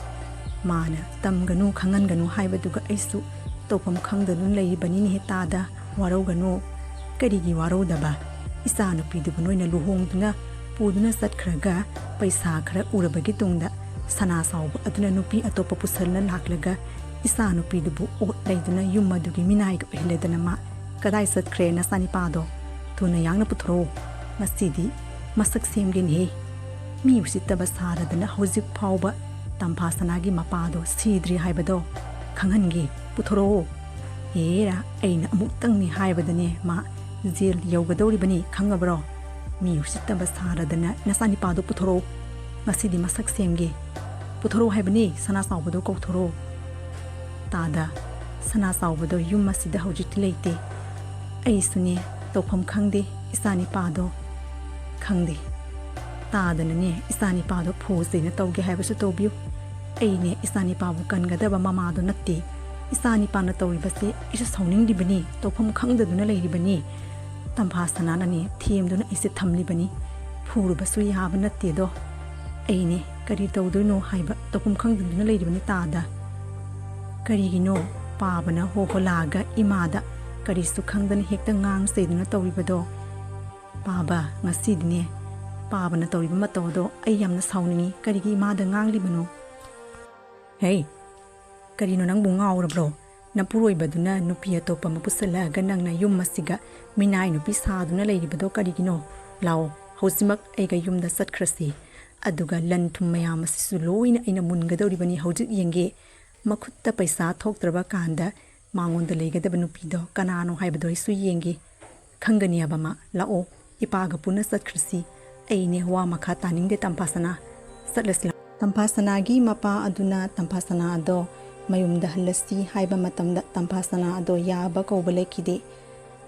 ꯃꯥꯅ ꯇꯝꯒꯅꯨ, ꯈꯪꯍꯟꯒꯅꯨ ꯍꯥꯏꯕꯗꯨꯒ ꯑꯩꯁꯨ ꯇꯧꯐꯝ ꯈꯪꯗꯗꯨꯅ ꯂꯩꯔꯤꯕꯅꯤꯅꯦꯍꯦ ꯇꯥꯗ꯫ ꯋꯥꯔꯧꯒꯅꯨ꯫ ꯀꯔꯤꯒꯤ ꯋꯥꯔꯧꯗꯕ? ꯏꯆꯥ ꯅꯨꯄꯤꯗꯨꯕꯨ ꯅꯣꯏꯅ ꯂꯨꯍꯣꯡꯗꯨꯅ ꯄꯨꯗꯨꯅ ꯆꯠꯈ꯭ꯔꯒ ꯄꯩꯁꯥ ꯈꯔ ꯎꯔꯕꯒꯤ ꯇꯨꯡꯗ ꯁꯅꯥ ꯆꯥꯎꯕ ꯑꯗꯨꯅ ꯅꯨꯄꯤ ꯑꯇꯣꯞꯄ ꯄꯨꯁꯜꯅ ꯂꯥꯛꯂꯒ ꯏꯆꯥ ꯅꯨꯄꯤꯗꯨꯕꯨ ꯑꯣꯠ ꯂꯩꯗꯨꯅ ꯌꯨꯝ ꯑꯗꯨꯒꯤ ꯃꯤꯅꯥꯏꯒ ꯑꯣꯏꯍꯜꯂꯦꯗꯅ ꯃꯥ꯫ ꯀꯗꯥꯏ ꯆꯠꯈ꯭ꯔꯦ ꯅꯆꯥꯅꯤꯄꯥꯗꯣ? ꯊꯨꯅ ꯌꯥꯡꯅ ꯄꯨꯊꯣꯔꯛꯑꯣ꯫ ꯉꯁꯤꯗꯤ ꯃꯁꯛ ꯁꯦꯝꯒꯦꯅꯦꯍꯦ꯫ ꯃꯤ ꯎꯁꯤꯠꯇꯕ ꯁꯥꯔꯗꯅ ꯍꯧꯖꯤꯛ ꯐꯥꯎꯕ ꯇꯝꯐꯥ ꯁꯅꯥꯒꯤ ꯃꯄꯥꯗꯣ ꯁꯤꯗ꯭ꯔꯤ ꯍꯥꯏꯕꯗꯣ ꯈꯪꯍꯟꯒꯦ꯫ ꯄꯨꯊꯣꯔꯛꯑꯣ꯫ ꯍꯦꯔꯥ, ꯑꯩꯅ ꯑꯃꯨꯛꯇꯪꯅꯤ ꯍꯥꯏꯕꯗꯅꯦ ꯃꯥ ꯖꯦꯜ ꯌꯧꯒꯗꯧꯔꯤꯕꯅꯤ, ꯈꯪꯉꯕ꯭ꯔꯣ? ꯃꯤ ꯎꯁꯤꯠꯇꯕ ꯁꯥꯔꯗꯅ ꯅꯆꯥꯅꯤꯄꯥꯗꯣ ꯄꯨꯊꯣꯔꯛꯑꯣ꯫ ꯉꯁꯤꯗꯤ ꯃꯁꯛ ꯁꯦꯝꯒꯦ꯫ ꯄꯨꯊꯣꯔꯛꯑꯣ ꯍꯥꯏꯕꯅꯤ, ꯁꯅꯥ ꯆꯥꯎꯕꯗꯣ ꯀꯧꯊꯣꯔꯛꯑꯣ꯫ ꯇꯥꯗ, ꯁꯅꯥ ꯆꯥꯎꯕꯗꯣ ꯌꯨꯝ ꯑꯁꯤꯗ ꯍꯧꯖꯤꯛꯇꯤ ꯂꯩꯇꯦ꯫ ꯑꯩꯁꯨꯅꯦ, ꯇꯧꯐꯝ ꯈꯪꯗꯦ, ꯏꯆꯥꯅꯤꯄꯥꯗꯣ ꯈꯪꯗꯦ꯫ ꯇꯥꯗꯅꯅꯦ, ꯏꯆꯥꯅꯤꯄꯥꯗꯣ ꯐꯨꯁꯦꯅ ꯇꯧꯒꯦ ꯍꯥꯏꯕꯁꯨ ꯇꯧꯕꯤꯌꯨ꯫ ꯑꯩꯅꯦ, ꯏꯆꯥꯅꯤꯄꯥꯕꯨ ꯀꯟꯒꯗꯕ ꯃꯃꯥꯗꯣ ꯅꯠꯇꯦ꯫ ꯏꯆꯥꯅꯤꯄꯥꯅ ꯇꯧꯔꯤꯕꯁꯦ ꯑꯩꯁꯨ ꯁꯥꯎꯅꯤꯡꯂꯤꯕꯅꯤ, ꯇꯧꯐꯝ ꯈꯪꯗꯗꯨꯅ ꯂꯩꯔꯤꯕꯅꯤ꯫ ꯇꯝꯐꯥ ꯁꯅꯥꯅꯅꯦ ꯊꯦꯝꯗꯨꯅ ꯑꯩꯁꯦ ꯊꯝꯂꯤꯕꯅꯤ꯫ ꯐꯨꯔꯨꯕꯁꯨ ꯌꯥꯕ ꯅꯠꯇꯦꯗꯣ꯫ ꯑꯩꯅꯦ, ꯀꯔꯤ ꯇꯧꯗꯣꯏꯅꯣ ꯍꯥꯏꯕ ꯇꯧꯐꯝ ꯈꯪꯗꯗꯨꯅ ꯂꯩꯔꯤꯕꯅꯤ ꯇꯥꯗ꯫ ꯀꯔꯤꯒꯤꯅꯣ? ꯄꯥꯕꯅ ꯍꯣ ꯍꯣ ꯂꯥꯛꯑꯒ ꯏꯃꯥꯗ ꯀꯔꯤꯁꯨ ꯈꯪꯗꯅ ꯍꯦꯛꯇ ꯉꯥꯡ ꯆꯩꯗꯨꯅ ꯇꯧꯔꯤꯕꯗꯣ꯫ ꯄꯥꯕ, ꯉꯁꯤꯗꯤꯅꯦ ꯄꯥꯕꯅ ꯇꯧꯔꯤꯕ ꯃꯇꯧ ꯑꯗꯣ ꯑꯩ ꯌꯥꯝꯅ ꯁꯥꯎꯅꯤꯡꯉꯤ꯫ ꯀꯔꯤꯒꯤ ꯏꯃꯥꯗ ꯉꯥꯡꯂꯤꯕꯅꯣ? ꯍꯦ, ꯀꯔꯤꯅꯣ ꯅꯪꯕꯨ ꯉꯥꯎꯔꯕ꯭ꯔꯣ? ꯅꯄꯨꯔꯣꯏꯕꯗꯨꯅ ꯅꯨꯄꯤ ꯑꯇꯣꯞꯄ ꯑꯃ ꯄꯨꯁꯜꯂꯛꯑꯒ ꯅꯪꯅ ꯌꯨꯝ ꯑꯁꯤꯒ ꯃꯤꯅꯥꯏ ꯅꯨꯄꯤ ꯁꯥꯗꯨꯅ ꯂꯩꯔꯤꯕꯗꯣ ꯀꯔꯤꯒꯤꯅꯣ? ꯂꯥꯛꯑꯣ, ꯍꯧꯖꯤꯛꯃꯛ ꯑꯩꯒ ꯌꯨꯝꯗ ꯆꯠꯈ꯭ꯔꯁꯤ꯫ ꯑꯗꯨꯒ ꯂꯟ ꯊꯨꯝ ꯃꯌꯥꯝ ꯑꯁꯤꯁꯨ ꯂꯣꯏꯅ ꯑꯩꯅ ꯃꯨꯟꯒꯗꯧꯔꯤꯕꯅꯤ꯫ ꯍꯧꯖꯤꯛ ꯌꯦꯡꯒꯦ꯫ ꯃꯈꯨꯠꯇ ꯄꯩꯁꯥ ꯊꯣꯛꯇ꯭ꯔꯕ ꯀꯥꯟꯗ ꯃꯉꯣꯟꯗ ꯂꯩꯒꯗꯕ ꯅꯨꯄꯤꯗꯣ ꯀꯅꯥꯅꯣ ꯍꯥꯏꯕꯗꯣ ꯑꯩꯁꯨ ꯌꯦꯡꯒꯦ꯫ ꯈꯪꯒꯅꯤ ꯍꯥꯏꯕ ꯑꯃ꯫ ꯂꯥꯛꯑꯣ, ꯏꯄꯥꯒ ꯄꯨꯟꯅ ꯆꯠꯈ꯭ꯔꯁꯤ꯫ ꯑꯩꯅꯦ ꯋꯥ ꯃꯈꯥ ꯇꯥꯅꯤꯡꯗꯦ ꯇꯝꯐꯥꯁꯅꯥ꯫ ꯆꯠꯂꯁꯤ ꯂꯥꯛꯑꯣ꯫ ꯇꯝꯐꯥꯁꯅꯥꯒꯤ ꯃꯄꯥ ꯑꯗꯨꯅ ꯇꯝꯐꯥꯁꯅꯥ ꯑꯗꯣ ꯃꯌꯨꯝꯗ ꯍꯜꯂꯁꯤ ꯍꯥꯏꯕ ꯃꯇꯝꯗ ꯇꯝꯐꯥꯁꯅꯥ ꯑꯗꯣ ꯌꯥꯕ ꯀꯧꯕ ꯂꯩꯈꯤꯗꯦ꯫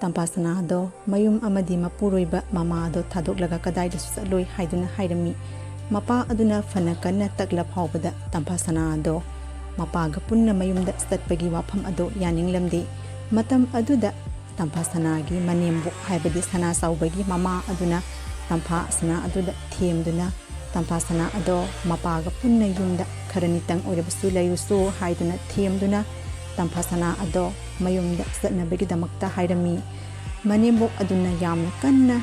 ꯇꯝꯐꯥꯁꯅꯥ ꯑꯗꯣ ꯃꯌꯨꯝ ꯑꯃꯗꯤ ꯃꯄꯨꯔꯣꯏꯕ ꯃꯃꯥ ꯑꯗꯣ ꯊꯥꯗꯣꯛꯂꯒ ꯀꯗꯥꯏꯗꯁꯨ ꯆꯠꯂꯣꯏ ꯍꯥꯏꯗꯨꯅ ꯍꯥꯏꯔꯝꯃꯤ꯫ ꯃꯄꯥ ꯑꯗꯨꯅ ꯐꯅ ꯀꯟꯅ ꯇꯛꯂ ꯐꯥꯎꯕꯗ ꯇꯝꯐꯥꯁꯅꯥ ꯑꯗꯣ ꯃꯄꯥꯒ ꯄꯨꯟꯅ ꯃꯌꯨꯝꯗ ꯆꯠꯄꯒꯤ ꯋꯥꯐꯝ ꯑꯗꯣ ꯌꯥꯅꯤꯡꯂꯝꯗꯦ꯫ ꯃꯇꯝ ꯑꯗꯨꯗ ꯇꯝꯐꯥꯁꯅꯥꯒꯤ ꯃꯅꯦꯝꯕꯣꯛ ꯍꯥꯏꯕꯗꯤ ꯁꯅꯥ ꯆꯥꯎꯕꯒꯤ ꯃꯃꯥ ꯑꯗꯨꯅ ꯇꯝꯐꯥꯁꯅꯥ ꯑꯗꯨꯗ ꯊꯦꯝꯗꯨꯅ ꯇꯝꯐꯥꯁꯅꯥ ꯑꯗꯣ ꯃꯄꯥꯒ ꯄꯨꯟꯅ ꯌꯨꯝꯗ ꯈꯔ ꯅꯤꯇꯪ ꯑꯣꯏꯔꯕꯁꯨ ꯂꯩꯔꯨꯁꯨ ꯍꯥꯏꯗꯨꯅ ꯊꯦꯝꯗꯨꯅ ꯇꯝꯐꯥꯁꯅꯥ ꯑꯗꯣ ꯃꯌꯨꯝꯗ ꯆꯠꯅꯕꯒꯤꯗꯃꯛꯇ ꯍꯥꯏꯔꯝꯃꯤ꯫ ꯃꯅꯦꯝꯕꯣꯛ ꯑꯗꯨꯅ ꯌꯥꯝꯅ ꯀꯟꯅ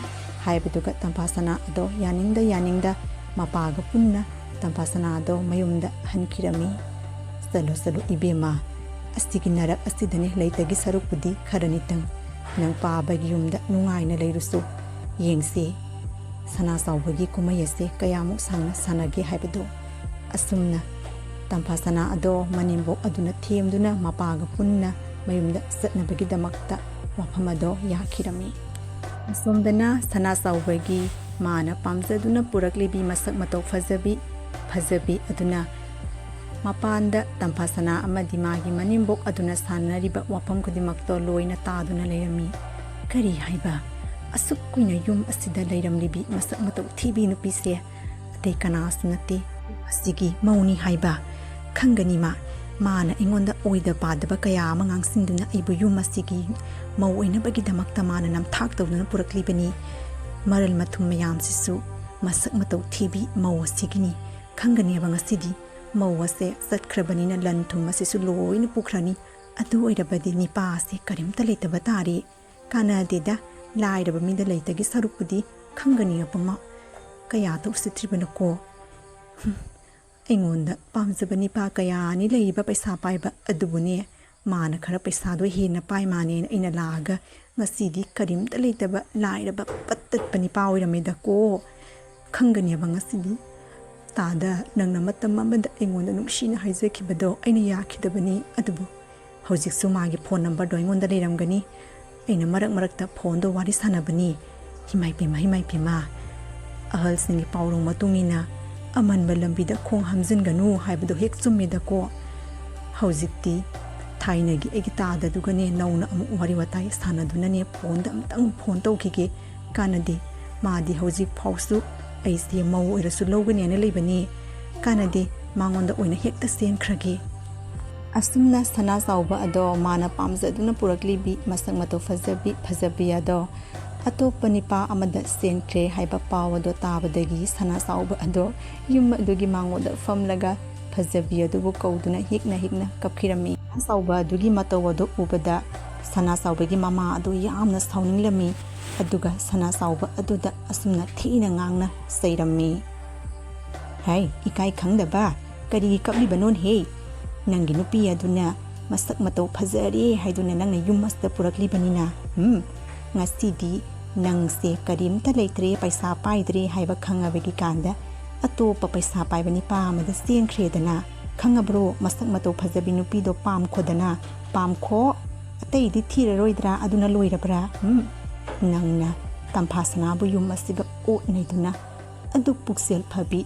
ꯍꯥꯏꯕꯗꯨꯒ ꯇꯝꯐꯥꯁꯅꯥ ꯑꯗꯣ ꯌꯥꯅꯤꯡꯗ ꯌꯥꯅꯤꯡꯗ ꯃꯄꯥꯒ ꯄꯨꯟꯅ ꯇꯝꯐꯥꯁꯅꯥ ꯑꯗꯣ ꯃꯌꯨꯝꯗ ꯍꯟꯈꯤꯔꯝꯃꯤ꯫ "ꯆꯠꯂꯣ, ꯆꯠꯂꯣ ꯏꯕꯦꯝꯃ, ꯑꯁꯤꯒꯤ ꯅꯔꯛ ꯑꯁꯤꯗꯅꯦ ꯂꯩꯇꯒꯤ ꯁꯔꯨꯛꯄꯨꯗꯤ ꯈꯔ ꯅꯤꯇꯪ ꯅꯪ ꯄꯥꯕꯒꯤ ꯌꯨꯝꯗ ꯅꯨꯡꯉꯥꯏꯅ ꯂꯩꯔꯨꯁꯨ꯫ ꯌꯦꯡꯁꯤ, ꯁꯅꯥ ꯆꯥꯎꯕꯒꯤ ꯀꯨꯝꯍꯩ ꯑꯁꯦ ꯀꯌꯥꯃꯨꯛ ꯁꯥꯡꯅ ꯁꯥꯟꯅꯒꯦ ꯍꯥꯏꯕꯗꯨ"꯫ ꯑꯁꯨꯝꯅ ꯇꯝꯐꯥꯁꯅꯥ ꯑꯗꯣ ꯃꯅꯦꯝꯕꯣꯛ ꯑꯗꯨꯅ ꯊꯦꯝꯗꯨꯅ ꯃꯄꯥꯒ ꯄꯨꯟꯅ ꯃꯌꯨꯝꯗ ꯆꯠꯅꯕꯒꯤꯗꯃꯛꯇ ꯋꯥꯐꯝ ꯑꯗꯣ ꯌꯥꯈꯤꯔꯝꯃꯤ꯫ ꯑꯁꯣꯝꯗꯅ ꯁꯅꯥ ꯆꯥꯎꯕꯒꯤ ꯃꯥꯅ ꯄꯥꯝꯖꯗꯨꯅ ꯄꯨꯔꯛꯂꯤꯕꯤ ꯃꯁꯛ ꯃꯇꯧ ꯐꯖꯕꯤ, ꯐꯖꯕꯤ ꯑꯗꯨꯅ ꯃꯄꯥꯟꯗ ꯇꯝꯐꯥꯁꯅꯥ ꯑꯃꯗꯤ ꯃꯥꯒꯤ ꯃꯅꯦꯝꯕꯣꯛ ꯑꯗꯨꯅ ꯁꯥꯟꯅꯔꯤꯕ ꯋꯥꯐꯝ ꯈꯨꯗꯤꯡꯃꯛꯇꯣ ꯂꯣꯏꯅ ꯇꯥꯗꯨꯅ ꯂꯩꯔꯝꯃꯤ꯫ "ꯀꯔꯤ ꯍꯥꯏꯕ? ꯑꯁꯨꯛ ꯀꯨꯏꯅ ꯌꯨꯝ ꯑꯁꯤꯗ ꯂꯩꯔꯝꯂꯤꯕꯤ ꯃꯁꯛ ꯃꯇꯧ ꯊꯤꯕꯤ ꯅꯨꯄꯤꯁꯦ ꯑꯇꯩ ꯀꯅꯥꯁꯨ ꯅꯠꯇꯦ, ꯑꯁꯤꯒꯤ ꯃꯧꯅꯤ ꯍꯥꯏꯕ? ꯈꯪꯒꯅꯤ ꯃꯥ꯫ ꯃꯥꯅ ꯑꯩꯉꯣꯟꯗ ꯑꯣꯏꯗ ꯄꯥꯗꯕ ꯀꯌꯥ ꯑꯃ ꯉꯥꯡꯁꯤꯟꯗꯨꯅ ꯑꯩꯕꯨ ꯌꯨꯝ ꯑꯁꯤꯒꯤ ꯃꯧ ꯑꯣꯏꯅꯕꯒꯤꯗꯃꯛꯇ ꯃꯥꯅ ꯅꯝꯊꯥꯛ ꯇꯧꯗꯨꯅ ꯄꯨꯔꯛꯂꯤꯕꯅꯤ꯫ ꯃꯔꯜ ꯃꯊꯨꯝ ꯃꯌꯥꯝꯁꯤꯁꯨ ꯃꯁꯛ ꯃꯇꯧ ꯊꯤꯕꯤ ꯃꯧ ꯑꯁꯤꯒꯤꯅꯤ꯫ ꯈꯪꯒꯅꯦꯕ ꯉꯁꯤꯗꯤ꯫ ꯃꯧ ꯑꯁꯦ ꯆꯠꯈ꯭ꯔꯕꯅꯤꯅ ꯂꯟ ꯊꯨꯝ ꯑꯁꯤꯁꯨ ꯂꯣꯏꯅ ꯄꯨꯈ꯭ꯔꯅꯤ꯫ ꯑꯗꯨ ꯑꯣꯏꯔꯕꯗꯤ ꯅꯤꯄꯥ ꯑꯁꯤ ꯀꯔꯤꯝꯇ ꯂꯩꯇꯕ ꯇꯥꯔꯦ꯫ ꯀꯥꯟꯅꯗꯦꯗ, ꯂꯥꯏꯔꯕ ꯃꯤꯗ ꯂꯩꯇꯒꯤ ꯁꯔꯨꯛꯄꯨꯗꯤ ꯈꯪꯒꯅꯤ ꯑꯄꯨꯝꯃꯛ꯫ ꯀꯌꯥꯗ ꯎꯁꯤꯠꯇ꯭ꯔꯤꯕꯅꯣꯀꯣ꯫ ꯍꯨꯝ, ꯑꯩꯉꯣꯟꯗ ꯄꯥꯝꯖꯕ ꯅꯤꯄꯥ ꯀꯌꯥꯅꯤ ꯂꯩꯔꯤꯕ ꯄꯩꯁꯥ ꯄꯥꯏꯕ ꯑꯗꯨꯕꯨꯅꯦ, ꯃꯥꯅ ꯈꯔ ꯄꯩꯁꯥꯗꯣ ꯍꯦꯟꯅ ꯄꯥꯏ ꯃꯥꯅꯦꯅ ꯑꯩꯅ ꯂꯥꯛꯑꯒ ꯉꯁꯤꯗꯤ ꯀꯔꯤꯝꯇ ꯂꯩꯇꯕ ꯂꯥꯏꯔꯕ ꯄꯠ ꯇꯠꯄ ꯅꯤꯄꯥ ꯑꯣꯏꯔꯝꯃꯦꯗꯀꯣ꯫ ꯈꯪꯒꯅꯦꯕ ꯉꯁꯤꯗꯤ꯫ ꯇꯥꯗ, ꯅꯪꯅ ꯃꯇꯝ ꯑꯃꯗ ꯑꯩꯉꯣꯟꯗ ꯅꯨꯡꯁꯤꯅ ꯍꯥꯏꯖꯈꯤꯕꯗꯣ ꯑꯩꯅ ꯌꯥꯈꯤꯗꯕꯅꯤ, ꯑꯗꯨꯕꯨ ꯍꯧꯖꯤꯛꯁꯨ ꯃꯥꯒꯤ ꯐꯣꯟ ꯅꯝꯕꯔꯗꯣ ꯑꯩꯉꯣꯟꯗ ꯂꯩꯔꯝꯒꯅꯤ꯫ ꯑꯩꯅ ꯃꯔꯛ ꯃꯔꯛꯇ ꯐꯣꯟꯗꯣ ꯋꯥꯔꯤ ꯁꯥꯟꯅꯕꯅꯤ꯫ ꯏꯃꯥꯏ ꯄꯦꯝꯃ, ꯏꯃꯥꯏ ꯄꯦꯝꯃ꯫ ꯑꯍꯜꯁꯤꯡꯒꯤ ꯄꯥꯎꯔꯧ ꯃꯇꯨꯡ ꯏꯟꯅ ꯑꯃꯟꯕ ꯂꯝꯕꯤꯗ ꯈꯣꯡ ꯍꯥꯝꯖꯤꯟꯒꯅꯨ ꯍꯥꯏꯕꯗꯣ ꯍꯦꯛ ꯆꯨꯝꯃꯤꯗꯀꯣ꯫ ꯍꯧꯖꯤꯛꯇꯤ ꯊꯥꯏꯅꯒꯤ ꯑꯩꯒꯤ ꯇꯥꯗꯗꯨꯒꯅꯦ ꯅꯧꯅ ꯑꯃꯨꯛ ꯋꯥꯔꯤ ꯋꯥꯇꯥꯏ ꯁꯥꯟꯅꯗꯨꯅꯅꯦ ꯐꯣꯟꯗ ꯑꯃꯨꯛꯇꯪ ꯐꯣꯟ ꯇꯧꯈꯤꯒꯦ꯫ ꯀꯥꯟꯅꯗꯦ꯫ ꯃꯥꯗꯤ ꯍꯧꯖꯤꯛ ꯐꯥꯎꯁꯨ ꯑꯩꯁꯦ ꯃꯧ ꯑꯣꯏꯔꯁꯨ ꯂꯧꯒꯅꯦꯅ ꯂꯩꯕꯅꯤ꯫ ꯀꯥꯟꯅꯗꯦ꯫ ꯃꯉꯣꯟꯗ ꯑꯣꯏꯅ ꯍꯦꯛꯇ ꯆꯦꯟꯈ꯭ꯔꯒꯦ꯫ ꯑꯁꯨꯝꯅ ꯁꯅꯥ ꯆꯥꯎꯕ ꯑꯗꯣ ꯃꯥꯅ ꯄꯥꯝꯖꯗꯨꯅ ꯄꯨꯔꯛꯂꯤꯕꯤ ꯃꯁꯛ ꯃꯇꯧ ꯐꯖꯕꯤ ꯐꯖꯕꯤ ꯑꯗꯣ ꯑꯇꯣꯞꯄ ꯅꯤꯄꯥ ꯑꯃꯗ ꯆꯦꯟꯈ꯭ꯔꯦ ꯍꯥꯏꯕ ꯄꯥꯎ ꯑꯗꯣ ꯇꯥꯕꯗꯒꯤ ꯁꯅꯥ ꯆꯥꯎꯕ ꯑꯗꯣ ꯌꯨꯝ ꯑꯗꯨꯒꯤ ꯃꯥꯡꯒꯣꯟꯗ ꯐꯝꯂꯒ ꯐꯖꯕꯤ ꯑꯗꯨꯕꯨ ꯀꯧꯗꯨꯅ ꯍꯤꯛꯅ ꯍꯤꯛꯅ ꯀꯞꯈꯤꯔꯝꯃꯤ꯫ ꯁꯅꯥ ꯆꯥꯎꯕ ꯑꯗꯨꯒꯤ ꯃꯇꯧ ꯑꯗꯨ ꯎꯕꯗ ꯁꯅꯥ ꯆꯥꯎꯕꯒꯤ ꯃꯃꯥ ꯑꯗꯨ ꯌꯥꯝꯅ ꯁꯥꯎꯅꯤꯡꯂꯝꯃꯤ꯫ ꯑꯗꯨꯒ ꯁꯅꯥ ꯆꯥꯎꯕ ꯑꯗꯨꯗ ꯑꯁꯨꯝꯅ ꯊꯤꯅ ꯉꯥꯡꯅ ꯆꯩꯔꯝꯃꯤ꯫ ꯍꯩ, ꯏꯀꯥꯏ ꯈꯪꯗꯕ, ꯀꯔꯤꯒꯤ ꯀꯞꯂꯤꯕꯅꯣꯅꯦꯍꯦ? ꯅꯪꯒꯤ ꯅꯨꯄꯤ ꯑꯗꯨꯅ ꯃꯁꯛ ꯃꯇꯧ ꯐꯖꯔꯦ ꯍꯥꯏꯗꯨꯅ ꯅꯪꯅ ꯌꯨꯝ ꯑꯁꯤꯗ ꯄꯨꯔꯛꯂꯤꯕꯅꯤꯅ, ꯎꯝ, ꯉꯁꯤꯗꯤ ꯅꯪꯁꯦ ꯀꯔꯤꯝꯇ ꯂꯩꯇ꯭ꯔꯦ, ꯄꯩꯁꯥ ꯄꯥꯏꯗ꯭ꯔꯦ ꯍꯥꯏꯕ ꯈꯪꯉꯕꯒꯤ ꯀꯥꯟꯗ ꯑꯇꯣꯞꯄ ꯄꯩꯁꯥ ꯄꯥꯏꯕ ꯅꯤꯄꯥ ꯑꯃꯗ ꯆꯦꯟꯈ꯭ꯔꯦꯗꯅ꯫ ꯈꯪꯉꯕ꯭ꯔꯣ? ꯃꯁꯛ ꯃꯇꯧ ꯐꯖꯕꯤ ꯅꯨꯄꯤꯗꯣ ꯄꯥꯝꯈꯣꯗꯅ, ꯄꯥꯝꯈꯣ꯫ ꯑꯇꯩꯗꯤ ꯊꯤꯔꯔꯣꯏꯗ꯭ꯔꯥ? ꯑꯗꯨꯅ ꯂꯣꯏꯔꯕ꯭ꯔꯥ? ꯎꯝ? ꯅꯪꯅ ꯇꯝꯐꯥ ꯁꯅꯥꯕꯨ ꯌꯨꯝ ꯑꯁꯤꯗ ꯑꯣꯠ ꯅꯩꯗꯨꯅ ꯑꯗꯨꯛ ꯄꯨꯛꯆꯦꯜ ꯐꯕꯤ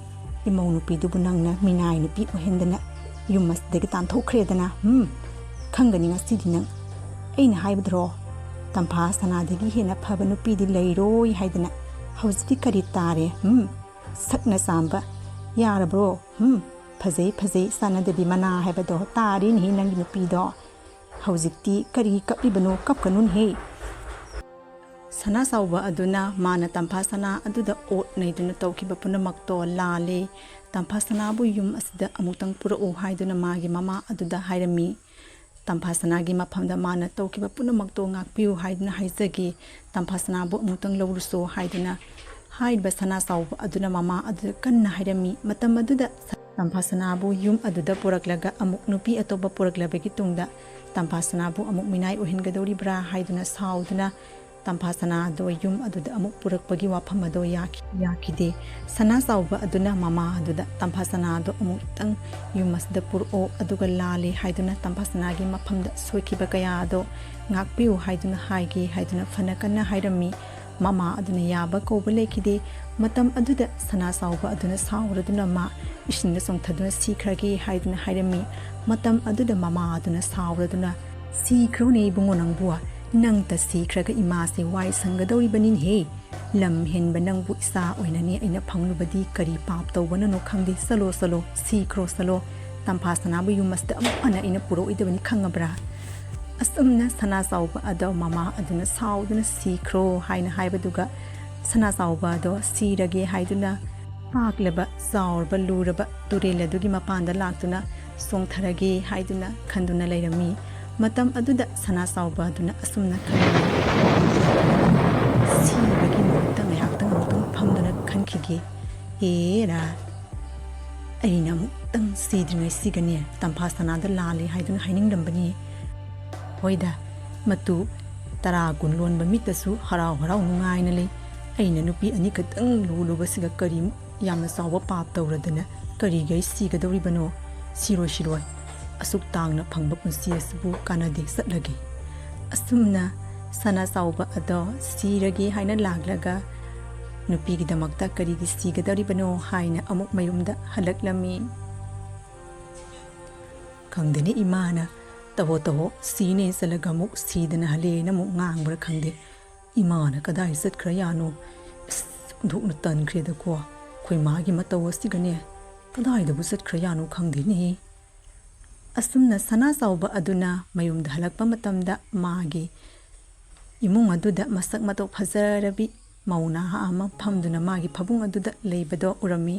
ꯏꯃꯧ ꯅꯨꯄꯤꯗꯨꯕꯨ ꯅꯪꯅ ꯃꯤꯅꯥꯏ ꯅꯨꯄꯤ ꯑꯣꯏꯍꯟꯗꯅ ꯌꯨꯝ ꯑꯁꯤꯗꯒꯤ ꯇꯥꯟꯊꯣꯛꯈ꯭ꯔꯦꯗꯅ, ꯍꯨꯝ? ꯈꯪꯒꯅꯤ ꯉꯁꯤꯗꯤ ꯅꯪ꯫ ꯑꯩꯅ ꯍꯥꯏꯕꯗ꯭ꯔꯣ? ꯇꯝꯐꯥ ꯁꯅꯥꯗꯒꯤ ꯍꯦꯟꯅ ꯐꯕ ꯅꯨꯄꯤꯗꯤ ꯂꯩꯔꯣꯏ ꯍꯥꯏꯗꯅ꯫ ꯍꯧꯖꯤꯛꯇꯤ ꯀꯔꯤ ꯇꯥꯔꯦ, ꯍꯨꯝ? ꯁꯛꯅ ꯆꯥꯝꯕ ꯌꯥꯔꯕ꯭ꯔꯣ? ꯍꯨꯝ? ꯐꯖꯩ, ꯐꯖꯩ, ꯆꯥꯟꯅꯗꯕꯤ ꯃꯅꯥ ꯍꯥꯏꯕꯗꯣ ꯇꯥꯔꯦꯅꯦꯍꯦ ꯅꯪꯒꯤ ꯅꯨꯄꯤꯗꯣ꯫ ꯍꯧꯖꯤꯛꯇꯤ ꯀꯔꯤꯒꯤ ꯀꯞꯂꯤꯕꯅꯣ? ꯀꯞꯀꯅꯨꯅꯦꯍꯦ꯫ ꯁꯅꯥ ꯆꯥꯎꯕ ꯑꯗꯨꯅ ꯃꯥꯅ ꯇꯝꯐꯥ ꯁꯅꯥ ꯑꯗꯨꯗ ꯑꯣꯠ ꯅꯩꯗꯨꯅ ꯇꯧꯈꯤꯕ ꯄꯨꯝꯅꯃꯛꯇꯣ ꯂꯥꯜꯂꯦ꯫ ꯇꯝꯐꯥ ꯁꯅꯥꯕꯨ ꯌꯨꯝ ꯑꯁꯤꯗ ꯑꯃꯨꯛꯇꯪ ꯄꯨꯔꯛꯎ ꯍꯥꯏꯗꯨꯅ ꯃꯥꯒꯤ ꯃꯃꯥ ꯑꯗꯨꯗ ꯍꯥꯏꯔꯝꯃꯤ꯫ ꯇꯝꯐꯥꯁꯅꯥꯒꯤ ꯃꯐꯝꯗ ꯃꯥꯅ ꯇꯧꯈꯤꯕ ꯄꯨꯝꯅꯃꯛꯇꯣ ꯉꯥꯛꯄꯤꯌꯨ ꯍꯥꯏꯗꯨꯅ ꯍꯥꯏꯖꯒꯦ꯫ ꯇꯝꯐꯥꯁꯅꯥꯕꯨ ꯑꯃꯨꯛꯇꯪ ꯂꯧꯔꯨꯁꯣ ꯍꯥꯏꯗꯨꯅ ꯍꯥꯏꯔꯤꯕ ꯁꯅꯥ ꯆꯥꯎꯕ ꯑꯗꯨꯅ ꯃꯃꯥ ꯑꯗꯨꯗ ꯀꯟꯅ ꯍꯥꯏꯔꯝꯃꯤ꯫ ꯃꯇꯝ ꯑꯗꯨꯗ ꯇꯝꯐꯥꯁꯅꯥꯕꯨ ꯌꯨꯝ ꯑꯗꯨꯗ ꯄꯨꯔꯛꯂꯒ ꯑꯃꯨꯛ ꯅꯨꯄꯤ ꯑꯇꯣꯞꯄ ꯄꯨꯔꯛꯂꯕꯒꯤ ꯇꯨꯡꯗ ꯇꯝꯐꯥꯁꯅꯥꯕꯨ ꯑꯃꯨꯛ ꯃꯤꯅꯥꯏ ꯑꯣꯏꯍꯟꯒꯗꯧꯔꯤꯕ꯭ꯔꯥ ꯍꯥꯏꯗꯨꯅ ꯁꯥꯎꯗꯨꯅ ꯇꯝꯐꯥꯁꯅꯥꯗꯣ ꯌꯨꯝ ꯑꯗꯨꯗ ꯑꯃꯨꯛ ꯄꯨꯔꯛꯄꯒꯤ ꯋꯥꯐꯝ ꯑꯗꯣ ꯌꯥꯈꯤ-, ꯌꯥꯈꯤꯗꯦ꯫ ꯁꯅꯥ ꯆꯥꯎꯕ ꯑꯗꯨꯅ ꯃꯃꯥ ꯑꯗꯨꯗ ꯇꯝꯐꯥꯁꯅꯥꯗꯣ ꯑꯃꯨꯛꯇꯪ ꯌꯨꯝ ꯑꯁꯤꯗ ꯄꯨꯔꯛꯑꯣ, ꯑꯗꯨꯒ ꯂꯥꯜꯂꯦ ꯍꯥꯏꯗꯨꯅ ꯇꯝꯐꯥꯁꯅꯥꯒꯤ ꯃꯐꯝꯗ ꯁꯣꯏꯈꯤꯕ ꯀꯌꯥ ꯑꯗꯣ ꯉꯥꯛꯄꯤꯌꯨ ꯍꯥꯏꯗꯨꯅ ꯍꯥꯏꯒꯦ ꯍꯥꯏꯗꯨꯅ ꯐꯅ ꯀꯟꯅ ꯍꯥꯏꯔꯝꯃꯤ꯫ ꯃꯃꯥ ꯑꯗꯨꯅ ꯌꯥꯕ ꯀꯧꯕ ꯂꯩꯈꯤꯗꯦ꯫ ꯃꯇꯝ ꯑꯗꯨꯗ ꯁꯅꯥ ꯆꯥꯎꯕ ꯑꯗꯨꯅ ꯁꯥꯎꯔꯗꯨꯅ ꯃꯥ ꯏꯁꯤꯡꯗ ꯆꯣꯡꯊꯗꯨꯅ ꯁꯤꯈ꯭ꯔꯒꯦ ꯍꯥꯏꯗꯨꯅ ꯍꯥꯏꯔꯝꯃꯤ꯫ ꯃꯇꯝ ꯑꯗꯨꯗ ꯃꯃꯥ ꯑꯗꯨꯅ ꯁꯥꯎꯔꯗꯨꯅ, "ꯁꯤꯈ꯭ꯔꯣꯅꯦ ꯏꯕꯨꯡꯉꯣ ꯅꯪꯕꯨ, ꯅꯪꯇ ꯁꯤꯈ꯭ꯔꯒ ꯏꯃꯥꯁꯦ ꯋꯥꯏ ꯁꯪꯒꯗꯧꯔꯤꯕꯅꯤꯅꯦꯍꯦ꯫ ꯂꯝ ꯍꯦꯟꯕ ꯅꯪꯕꯨ ꯏꯆꯥ ꯑꯣꯏꯅꯅꯦ ꯑꯩꯅ ꯐꯪꯂꯨꯕꯗꯤ ꯀꯔꯤ ꯄꯥꯞ ꯇꯧꯕꯅꯅꯣ ꯈꯪꯗꯦ꯫ ꯆꯠꯂꯣ, ꯆꯠꯂꯣ, ꯁꯤꯈ꯭ꯔꯣ, ꯆꯠꯂꯣ꯫ ꯇꯝꯐꯥ ꯁꯅꯥꯕꯨ ꯌꯨꯝ ꯑꯁꯤꯗ ꯑꯃꯨꯛ ꯍꯟꯅ ꯑꯩꯅ ꯄꯨꯔꯛꯑꯣꯏꯗꯕꯅꯤ, ꯈꯪꯉꯕ꯭ꯔꯥ?" ꯑꯁꯨꯝꯅ ꯁꯅꯥ ꯆꯥꯎꯕ ꯑꯗꯣ ꯃꯃꯥ ꯑꯗꯨꯅ ꯁꯥꯎꯗꯨꯅ "ꯁꯤꯈ꯭ꯔꯣ" ꯍꯥꯏꯅ ꯍꯥꯏꯕꯗꯨꯒ, ꯁꯅꯥ ꯆꯥꯎꯕ ꯑꯗꯣ ꯁꯤꯔꯒꯦ ꯍꯥꯏꯗꯨꯅ ꯄꯥꯛꯂꯕ ꯆꯥꯎꯔꯕ ꯂꯨꯔꯕ ꯇꯨꯔꯦꯜ ꯑꯗꯨꯒꯤ ꯃꯄꯥꯟꯗ ꯂꯥꯛꯇꯨꯅ ꯆꯣꯡꯊꯔꯒꯦ ꯍꯥꯏꯗꯨꯅ ꯈꯟꯗꯨꯅ ꯂꯩꯔꯝꯃꯤ꯫ ꯃꯇꯝ ꯑꯗꯨꯗ ꯁꯅꯥ ꯆꯥꯎꯕ ꯑꯗꯨꯅ ꯑꯁꯨꯝꯅ ꯈꯜꯂꯝꯃꯤ, "ꯁꯤꯕꯒꯤ ꯃꯍꯨꯠꯇ ꯉꯥꯏꯍꯥꯛꯇꯪ ꯑꯃꯨꯛꯇꯪ ꯐꯝꯗꯨꯅ ꯈꯟꯈꯤꯒꯦ꯫ ꯍꯦꯔꯥ, ꯑꯩꯅ ꯑꯃꯨꯛꯇꯪ ꯁꯤꯗ꯭ꯔꯤꯉꯩ ꯁꯤꯒꯅꯤ, ꯇꯝꯐꯥ ꯁꯅꯥꯗ ꯂꯥꯜꯂꯦ ꯍꯥꯏꯗꯨꯅ ꯍꯥꯏꯅꯤꯡꯂꯝꯕꯅꯤ꯫ ꯍꯣꯏꯗ, ꯃꯇꯨ ꯇꯔꯥ ꯀꯨꯟ ꯂꯣꯟꯕ ꯃꯤꯠꯇꯁꯨ ꯍꯔꯥꯎ ꯍꯔꯥꯎ ꯅꯨꯡꯉꯥꯏꯅ ꯂꯩ꯫ ꯑꯩꯅ ꯅꯨꯄꯤ ꯑꯅꯤꯈꯛꯇꯪ ꯂꯨꯂꯨꯕꯁꯤꯒ ꯀꯔꯤ ꯌꯥꯝꯅ ꯆꯥꯎꯕ ꯄꯥꯞ ꯇꯧꯔꯗꯅ ꯀꯔꯤꯒꯤ ꯑꯩ ꯁꯤꯒꯗꯧꯔꯤꯕꯅꯣ? ꯁꯤꯔꯣꯏ, ꯁꯤꯔꯣꯏ꯫ ꯑꯁꯨꯛ ꯇꯥꯡꯅ ꯐꯪꯕ ꯄꯨꯟꯁꯤ ꯑꯁꯤꯕꯨ ꯀꯥꯟꯅꯗꯦ, ꯆꯠꯂꯒꯦ꯫" ꯑꯁꯨꯝꯅ ꯁꯅꯥ ꯆꯥꯎꯕ ꯑꯗꯣ ꯁꯤꯔꯒꯦ ꯍꯥꯏꯅ ꯂꯥꯛꯂꯒ ꯅꯨꯄꯤꯒꯤꯗꯃꯛꯇ ꯀꯔꯤꯒꯤ ꯁꯤꯒꯗꯧꯔꯤꯕꯅꯣ ꯍꯥꯏꯅ ꯑꯃꯨꯛ ꯃꯌꯨꯝꯗ ꯍꯜꯂꯛꯂꯝꯃꯤ꯫ "ꯈꯪꯗꯦꯅꯦ ꯏꯃꯥꯅ, ꯇꯧꯍꯣ ꯇꯧꯍꯣ, ꯁꯤꯅꯦ ꯆꯠꯂꯒ ꯑꯃꯨꯛ ꯁꯤꯗꯅ ꯍꯜꯂꯦꯅ ꯑꯃꯨꯛ ꯉꯥꯡꯕ꯭ꯔꯥ ꯈꯪꯗꯦ꯫ ꯏꯃꯥꯅ ꯀꯗꯥꯏ ꯆꯠꯈ꯭ꯔ ꯌꯥꯅꯣ? ꯑꯁ, ꯑꯣꯟꯊꯣꯛꯅ ꯇꯟꯈ꯭ꯔꯦꯗꯀꯣ꯫ ꯑꯩꯈꯣꯏ ꯃꯥꯒꯤ ꯃꯇꯧ ꯑꯁꯤꯒꯅꯦ ꯀꯗꯥꯏꯗꯕꯨ ꯆꯠꯈ꯭ꯔ ꯌꯥꯅꯣ ꯈꯪꯗꯦꯅꯦ꯫" ꯑꯁꯨꯝꯅ ꯁꯅꯥ ꯆꯥꯎꯕ ꯑꯗꯨꯅ ꯃꯌꯨꯝꯗ ꯍꯜꯂꯛꯄ ꯃꯇꯝꯗ ꯃꯥꯒꯤ ꯏꯃꯨꯡ ꯑꯗꯨꯗ ꯃꯁꯛ ꯃꯇꯧ ꯐꯖꯔꯕꯤ ꯃꯧ ꯅꯍꯥ ꯑꯃ ꯐꯝꯗꯨꯅ ꯃꯥꯒꯤ ꯐꯃꯨꯡ ꯑꯗꯨꯗ ꯂꯩꯕꯗꯣ ꯎꯔꯝꯃꯤ꯫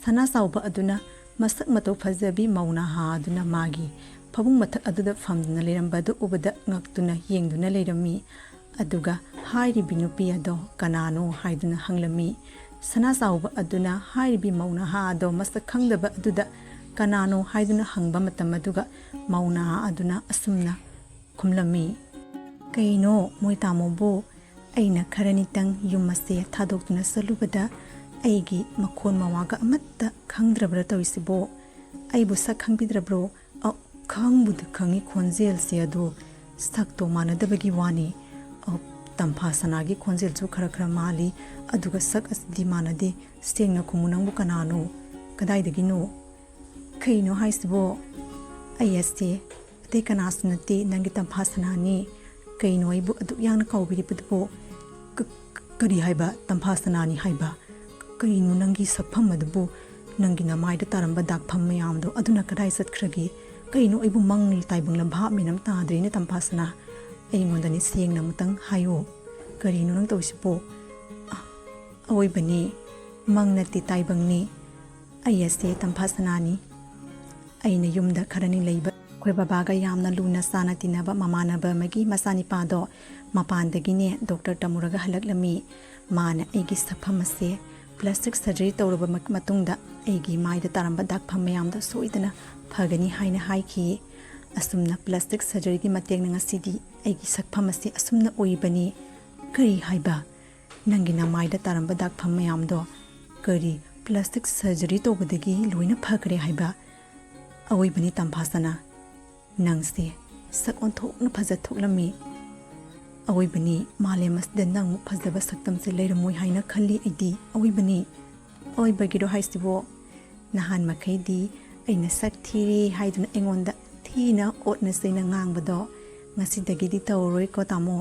ꯁꯅꯥ ꯆꯥꯎꯕ ꯑꯗꯨꯅ ꯃꯁꯛ ꯃꯇꯧ ꯐꯖꯕꯤ ꯃꯧ ꯅꯍꯥ ꯑꯗꯨꯅ ꯃꯥꯒꯤ ꯐꯃꯨꯡ ꯃꯊꯛ ꯑꯗꯨꯗ ꯐꯝꯗꯨꯅ ꯂꯩꯔꯝꯕ ꯑꯗꯨ ꯎꯕꯗ ꯉꯛꯇꯨꯅ ꯌꯦꯡꯗꯨꯅ ꯂꯩꯔꯝꯃꯤ꯫ ꯑꯗꯨꯒ ꯍꯥꯏꯔꯤꯕꯤ ꯅꯨꯄꯤ ꯑꯗꯣ ꯀꯅꯥꯅꯣ ꯍꯥꯏꯗꯨꯅ ꯍꯪꯂꯝꯃꯤ꯫ ꯁꯅꯥ ꯆꯥꯎꯕ ꯑꯗꯨꯅ ꯍꯥꯏꯔꯤꯕꯤ ꯃꯧ ꯅꯍꯥ ꯑꯗꯣ ꯃꯁꯛ ꯈꯪꯗꯕ ꯑꯗꯨꯗ ꯀꯅꯥꯅꯣ ꯍꯥꯏꯗꯨꯅ ꯍꯪꯕ ꯃꯇꯝ ꯑꯗꯨꯒ ꯃꯧ ꯅꯍꯥ ꯑꯗꯨꯅ ꯑꯁꯨꯝꯅ ꯈꯨꯝꯂꯝꯃꯤ, "ꯀꯩꯅꯣ ꯃꯣꯏ ꯇꯥꯃꯣꯕꯨ? ꯑꯩꯅ ꯈꯔꯅꯤꯇꯪ ꯌꯨꯝ ꯑꯁꯦ ꯊꯥꯗꯣꯛꯇꯨꯅ ꯆꯠꯂꯨꯕꯗ ꯑꯩꯒꯤ ꯃꯈꯣꯟ ꯃꯋꯥꯒ ꯑꯃꯠꯇ ꯈꯪꯗ꯭ꯔꯕ꯭ꯔꯥ ꯇꯧꯔꯤꯁꯤꯕꯣ? ꯑꯩꯕꯨ ꯁꯛ ꯈꯪꯕꯤꯗ꯭ꯔꯕ꯭ꯔꯣ?" "ꯑ, ꯈꯪꯕꯨꯗꯤ ꯈꯪꯉꯤ, ꯈꯣꯟꯖꯦꯜꯁꯦ ꯑꯗꯣ ꯁꯛꯇꯣ ꯃꯥꯟꯅꯗꯕꯒꯤ ꯋꯥꯅꯤ꯫ ꯑ, ꯇꯝꯐꯥ ꯁꯅꯥꯒꯤ ꯈꯣꯟꯖꯦꯜꯁꯨ ꯈꯔ ꯈꯔ ꯃꯥꯜꯂꯤ, ꯑꯗꯨꯒ ꯁꯛ ꯑꯁꯤꯗꯤ ꯃꯥꯟꯅꯗꯦ꯫ ꯁꯦꯡꯅ ꯈꯨꯝꯃꯨ, ꯅꯪꯕꯨ ꯀꯅꯥꯅꯣ? ꯀꯗꯥꯏꯗꯒꯤꯅꯣ?" "ꯀꯩꯅꯣ ꯍꯥꯏꯁꯤꯕꯣ? ꯑꯩ ꯑꯁꯦ ꯑꯇꯩ ꯀꯅꯥꯁꯨ ꯅꯠꯇꯦ, ꯅꯪꯒꯤ ꯇꯝꯐꯥ ꯁꯅꯥꯅꯤ꯫ ꯀꯩꯅꯣ ꯑꯩꯕꯨ ꯑꯗꯨꯛ ꯌꯥꯝꯅ ꯀꯥꯎꯕꯤꯔꯤꯕꯗꯨꯕꯣ? ꯀ-, ꯀ-, ꯀꯔꯤ ꯍꯥꯏꯕ? ꯇꯝꯐꯥ ꯁꯅꯥꯅꯤ ꯍꯥꯏꯕ? ꯀꯔꯤꯅꯣ ꯅꯪꯒꯤ ꯁꯛꯐꯝ ꯑꯗꯨꯕꯨ? ꯅꯪꯒꯤ ꯅꯃꯥꯏꯗ ꯇꯥꯔꯝꯕ ꯗꯥꯛꯐꯝ ꯃꯌꯥꯝꯗꯣ ꯑꯗꯨꯅ ꯀꯗꯥꯏ ꯆꯠꯈ꯭ꯔꯒꯦ? ꯀꯩꯅꯣ ꯑꯩꯕꯨ ꯃꯪ ꯇꯥꯏꯕꯪꯂ ꯚꯥꯞ ꯃꯦꯟ ꯑꯃ ꯇꯥꯗ꯭ꯔꯦꯅꯦ ꯇꯝꯐꯥ ꯁꯅꯥ꯫ ꯑꯩꯉꯣꯟꯗꯅꯤ ꯁꯦꯡꯅ ꯑꯃꯨꯛꯇꯪ ꯍꯥꯏꯌꯨ꯫ ꯀꯔꯤꯅꯣ ꯅꯪ ꯇꯧꯔꯤꯁꯤꯕꯣ?" "ꯑ, ꯑꯑꯣꯏꯕꯅꯤ, ꯃꯪ ꯅꯠꯇꯦ ꯇꯥꯏꯕꯪꯅꯤ꯫ ꯑꯩ ꯑꯁꯦ ꯇꯝꯐꯥ ꯁꯅꯥꯅꯤ꯫ ꯑꯩꯅ ꯌꯨꯝꯗ ꯈꯔꯅꯤ ꯂꯩꯕ ꯑꯩꯈꯣꯏ ꯕꯕꯥꯒ ꯌꯥꯝꯅ ꯂꯨꯅ ꯆꯥꯅ ꯇꯤꯟꯅꯕ ꯃꯃꯥꯟꯅꯕ ꯑꯃꯒꯤ ꯃꯆꯥꯅꯤꯄꯥꯗꯣ ꯃꯄꯥꯟꯗꯒꯤꯅꯦ ꯗꯣꯛꯇꯔ ꯇꯝꯃꯨꯔꯒ ꯍꯜꯂꯛꯂꯝꯃꯤ꯫ ꯃꯥꯅ ꯑꯩꯒꯤ ꯁꯛꯐꯝ ꯑꯁꯦ ꯄ꯭ꯂꯥꯁꯇꯤꯛ ꯁꯔꯖꯔꯤ ꯇꯧꯔꯕ ꯃ-, ꯃꯇꯨꯡꯗ ꯑꯩꯒꯤ ꯃꯥꯏꯗ ꯇꯥꯔꯝꯕ ꯗꯥꯛꯐꯝ ꯃꯌꯥꯝꯗꯣ ꯁꯣꯏꯗꯅ ꯐꯒꯅꯤ ꯍꯥꯏꯅ ꯍꯥꯏꯈꯤ꯫ ꯑꯁꯨꯝꯅ ꯄ꯭ꯂꯥꯁꯇꯤꯛ ꯁꯔꯖꯔꯤꯒꯤ ꯃꯇꯦꯡꯅ ꯉꯁꯤꯗꯤ ꯑꯩꯒꯤ ꯁꯛꯐꯝ ꯑꯁꯦ ꯑꯁꯨꯝꯅ ꯑꯣꯏꯕꯅꯤ꯫" "ꯀꯔꯤ ꯍꯥꯏꯕ? ꯅꯪꯒꯤ ꯅꯃꯥꯏꯗ ꯇꯥꯔꯝꯕ ꯗꯥꯛꯐꯝ ꯃꯌꯥꯝꯗꯣ ꯀꯔꯤ ꯄ꯭ꯂꯥꯁꯇꯤꯛ ꯁꯔꯖꯔꯤ ꯇꯧꯕꯗꯒꯤ ꯂꯣꯏꯅ ꯐꯈ꯭ꯔꯦ ꯍꯥꯏꯕ?" "ꯑꯑꯣꯏꯕꯅꯤ ꯇꯝꯐꯥ ꯁꯅꯥ, ꯅꯪꯁꯦ ꯁꯛ ꯑꯣꯟꯊꯣꯛꯅ ꯐꯖ ꯊꯣꯛꯂꯝꯃꯤ꯫ ꯑꯑꯣꯏꯕꯅꯤ, ꯃꯥꯂꯦꯝ ꯑꯁꯤꯗ ꯅꯪꯃꯨꯛ ꯐꯖꯕ ꯁꯛꯇꯝꯁꯦ ꯂꯩꯔꯝꯃꯣꯏ ꯍꯥꯏꯅ ꯈꯜꯂꯤ ꯑꯩꯗꯤ꯫" "ꯑꯑꯣꯏꯕꯅꯤ, ꯑꯑꯣꯏꯕꯒꯤꯔꯣ ꯍꯥꯏꯁꯤꯕꯣ? ꯅꯍꯥꯟ ꯃꯈꯩꯗꯤ ꯑꯩꯅ ꯁꯛ ꯊꯤꯔꯦ ꯍꯥꯏꯗꯨꯅ ꯑꯩꯉꯣꯟꯗ ꯊꯤꯅ ꯑꯣꯠꯅ ꯆꯩꯅ ꯉꯥꯡꯕꯗꯣ ꯉꯁꯤꯗꯒꯤꯗꯤ ꯇꯧꯔꯔꯣꯏꯀꯣ ꯇꯥꯃꯣ꯫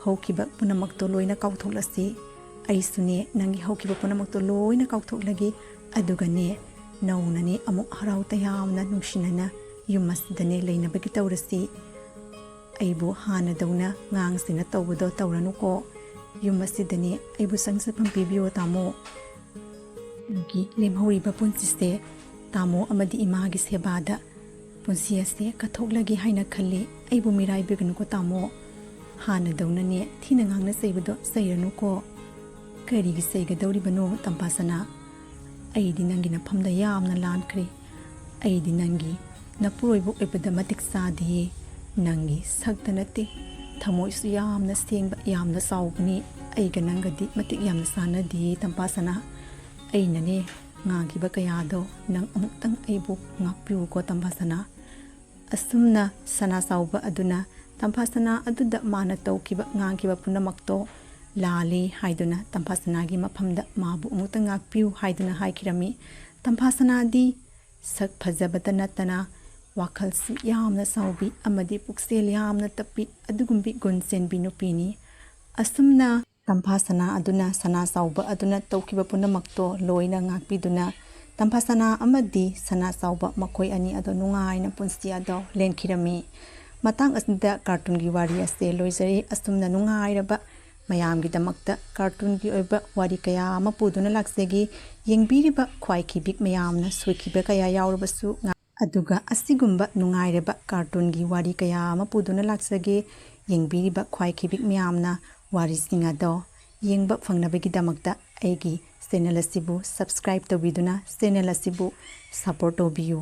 ꯍꯧꯈꯤꯕ ꯄꯨꯝꯅꯃꯛꯇꯣ ꯂꯣꯏꯅ ꯀꯥꯎꯊꯣꯛꯂꯁꯤ꯫ ꯑꯩꯁꯨꯅꯦ ꯅꯪꯒꯤ ꯍꯧꯈꯤꯕ ꯄꯨꯝꯅꯃꯛꯇꯣ ꯂꯣꯏꯅ ꯀꯥꯎꯊꯣꯛꯂꯒꯦ꯫ ꯑꯗꯨꯒꯅꯦ ꯅꯧꯅꯅꯦ ꯑꯃꯨꯛ ꯍꯔꯥꯎ ꯇꯌꯥꯝꯅ ꯅꯨꯡꯁꯤꯅꯅ ꯌꯨꯝ ꯑꯁꯤꯗꯅꯦ ꯂꯩꯅꯕꯒꯤ ꯇꯧꯔꯁꯤ꯫ ꯑꯩꯕꯨ ꯍꯥꯟꯅꯗꯧꯅ ꯉꯥꯡꯁꯤꯅ ꯇꯧꯕꯗꯣ ꯇꯧꯔꯅꯨꯀꯣ꯫ ꯌꯨꯝ ꯑꯁꯤꯗꯅꯦ ꯑꯩꯕꯨ ꯆꯪꯖꯐꯝ ꯄꯤꯕꯤꯌꯣ ꯇꯥꯃꯣ꯫ ꯑꯩꯒꯤ ꯂꯦꯝꯍꯧꯔꯤꯕ ꯄꯨꯟꯁꯤꯁꯦ ꯇꯥꯃꯣ ꯑꯃꯗꯤ ꯏꯃꯥꯒꯤ ꯁꯦꯕꯥꯗ ꯄꯨꯟꯁꯤ ꯑꯁꯦ ꯀꯠꯊꯣꯛꯂꯒꯦ ꯍꯥꯏꯅ ꯈꯜꯂꯤ꯫ ꯑꯩꯕꯨ ꯃꯤꯔꯥꯏꯕꯤꯒꯅꯨꯀꯣ ꯇꯥꯃꯣ꯫ ꯍꯥꯟꯅꯗꯧꯅꯅꯦ ꯊꯤꯅ ꯉꯥꯡꯅ ꯆꯩꯕꯗꯣ ꯆꯩꯔꯅꯨꯀꯣ꯫ ꯀꯔꯤꯒꯤ ꯆꯩꯒꯗꯧꯔꯤꯕꯅꯣ ꯇꯝꯐꯥꯁꯅꯥ? ꯑꯩꯗꯤ ꯅꯪꯒꯤ ꯅꯐꯝꯗ ꯌꯥꯝꯅ ꯂꯥꯟꯈ꯭ꯔꯦ꯫ ꯑꯩꯗꯤ ꯅꯪꯒꯤ ꯅꯄꯨꯔꯣꯏꯕ ꯑꯣꯏꯕꯗ ꯃꯇꯤꯛ ꯆꯥꯗꯤꯌꯦ꯫ ꯅꯪꯒꯤ ꯁꯛꯇ ꯅꯠꯇꯦ, ꯊꯃꯣꯏꯁꯨ ꯌꯥꯝꯅ ꯁꯦꯡꯕ, ꯌꯥꯝꯅ ꯆꯥꯎꯕꯅꯤ꯫ ꯑꯩꯒ ꯅꯪꯒꯗꯤ ꯃꯇꯤꯛ ꯌꯥꯝꯅ ꯆꯥꯟꯅꯗꯤꯌꯦ ꯇꯝꯐꯥꯁꯅꯥ꯫ ꯑꯩꯅꯅꯦ ꯉꯥꯡꯈꯤꯕ ꯀꯌꯥꯗꯣ ꯅꯪ ꯑꯃꯨꯛꯇꯪ ꯑꯩꯕꯨ ꯉꯥꯛꯄꯤꯌꯨꯀꯣ ꯇꯝꯐꯥꯁꯅꯥ꯫ ꯑꯁꯨꯝꯅ ꯁꯅꯥ ꯆꯥꯎꯕ ꯑꯗꯨꯅ ꯇꯝꯐꯥꯁꯅꯥ ꯑꯗꯨꯗ ꯃꯥꯅ ꯇꯧꯈꯤꯕ ꯉꯥꯡꯈꯤꯕ ꯄꯨꯝꯅꯃꯛꯇꯣ ꯂꯥꯜꯂꯤ ꯍꯥꯏꯗꯨꯅ ꯇꯝꯐꯥꯁꯅꯥꯒꯤ ꯃꯐꯝꯗ ꯃꯥꯕꯨ ꯑꯃꯨꯛꯇ ꯉꯥꯛꯄꯤꯌꯨ ꯍꯥꯏꯗꯨꯅ ꯍꯥꯏꯈꯤꯔꯝꯃꯤ꯫ ꯇꯝꯐꯥꯁꯅꯥꯗꯤ ꯁꯛ ꯐꯖꯕꯇ ꯅꯠꯇꯅ ꯋꯥꯈꯜꯁꯨ ꯌꯥꯝꯅ ꯆꯥꯎꯕꯤ ꯑꯃꯗꯤ ꯄꯨꯛꯆꯦꯜ ꯌꯥꯝꯅ ꯇꯞꯄꯤ ꯑꯗꯨꯒꯨꯝꯕꯤ ꯒꯨꯟ ꯆꯦꯟꯕꯤ ꯅꯨꯄꯤꯅꯤ꯫ ꯑꯁꯨꯝꯅ ꯇꯝꯐꯥꯁꯅꯥ ꯑꯗꯨꯅ ꯁꯅꯥ ꯆꯥꯎꯕ ꯑꯗꯨꯅ ꯇꯧꯈꯤꯕ ꯄꯨꯝꯅꯃꯛꯇꯣ ꯂꯣꯏꯅ ꯉꯥꯛꯄꯤꯗꯨꯅ ꯇꯝꯐꯥꯁꯅꯥ ꯑꯃꯗꯤ ꯁꯅꯥ ꯆꯥꯎꯕ ꯃꯈꯣꯏ ꯑꯅꯤ ꯑꯗꯣ ꯅꯨꯡꯉꯥꯏꯅ ꯄꯨꯟꯁꯤ ꯑꯗꯣ ꯂꯦꯟꯈꯤꯔꯝꯃꯤ꯫ ꯃꯇꯥꯡ ꯑꯁꯤꯗ ꯀꯥꯔꯇꯨꯟꯒꯤ ꯋꯥꯔꯤ ꯑꯁꯦ ꯂꯣꯏꯖꯔꯦ꯫ ꯑꯁꯨꯝꯅ ꯅꯨꯡꯉꯥꯏꯔꯕ ꯃꯌꯥꯝꯒꯤꯗꯃꯛꯇ ꯀꯥꯔꯇꯨꯟꯒꯤ ꯑꯣꯏꯕ ꯋꯥꯔꯤ ꯀꯌꯥ ꯑꯃ ꯄꯨꯗꯨꯅ ꯂꯥꯛꯆꯒꯦ꯫ ꯌꯦꯡꯕꯤꯔꯤꯕ ꯈ꯭ꯋꯥꯏꯈꯤꯕꯤꯛ ꯃꯌꯥꯝꯅ ꯁꯣꯏꯈꯤꯕ ꯀꯌꯥ ꯌꯥꯎꯔꯕꯁꯨ ꯉꯥ-, ꯑꯗꯨꯒ ꯑꯁꯤꯒꯨꯝꯕ ꯅꯨꯡꯉꯥꯏꯔꯕ ꯀꯥꯔꯇꯨꯟꯒꯤ ꯋꯥꯔꯤ ꯀꯌꯥ ꯑꯃ ꯄꯨꯗꯨꯅ ꯂꯥꯛꯆꯒꯦ꯫ ꯌꯦꯡꯕꯤꯔꯤꯕ ꯈ꯭ꯋꯥꯏꯈꯤꯕꯤꯛ ꯃꯌꯥꯝꯅ ꯋꯥꯔꯤꯁꯤꯡ ꯑꯗꯣ ꯌꯦꯡꯕ ꯐꯪꯅꯕꯒꯤꯗꯃꯛꯇ ꯑꯩꯒꯤ ꯆꯦꯅꯦꯜ ꯑꯁꯤꯕꯨ ꯁꯕꯁꯀ꯭ꯔꯥꯏꯕ ꯇꯧꯕꯤꯗꯨꯅ ꯆꯦꯅꯦꯜ ꯑꯁꯤꯕꯨ ꯁꯄꯣꯔꯠ ꯇꯧꯕꯤꯌꯨ꯫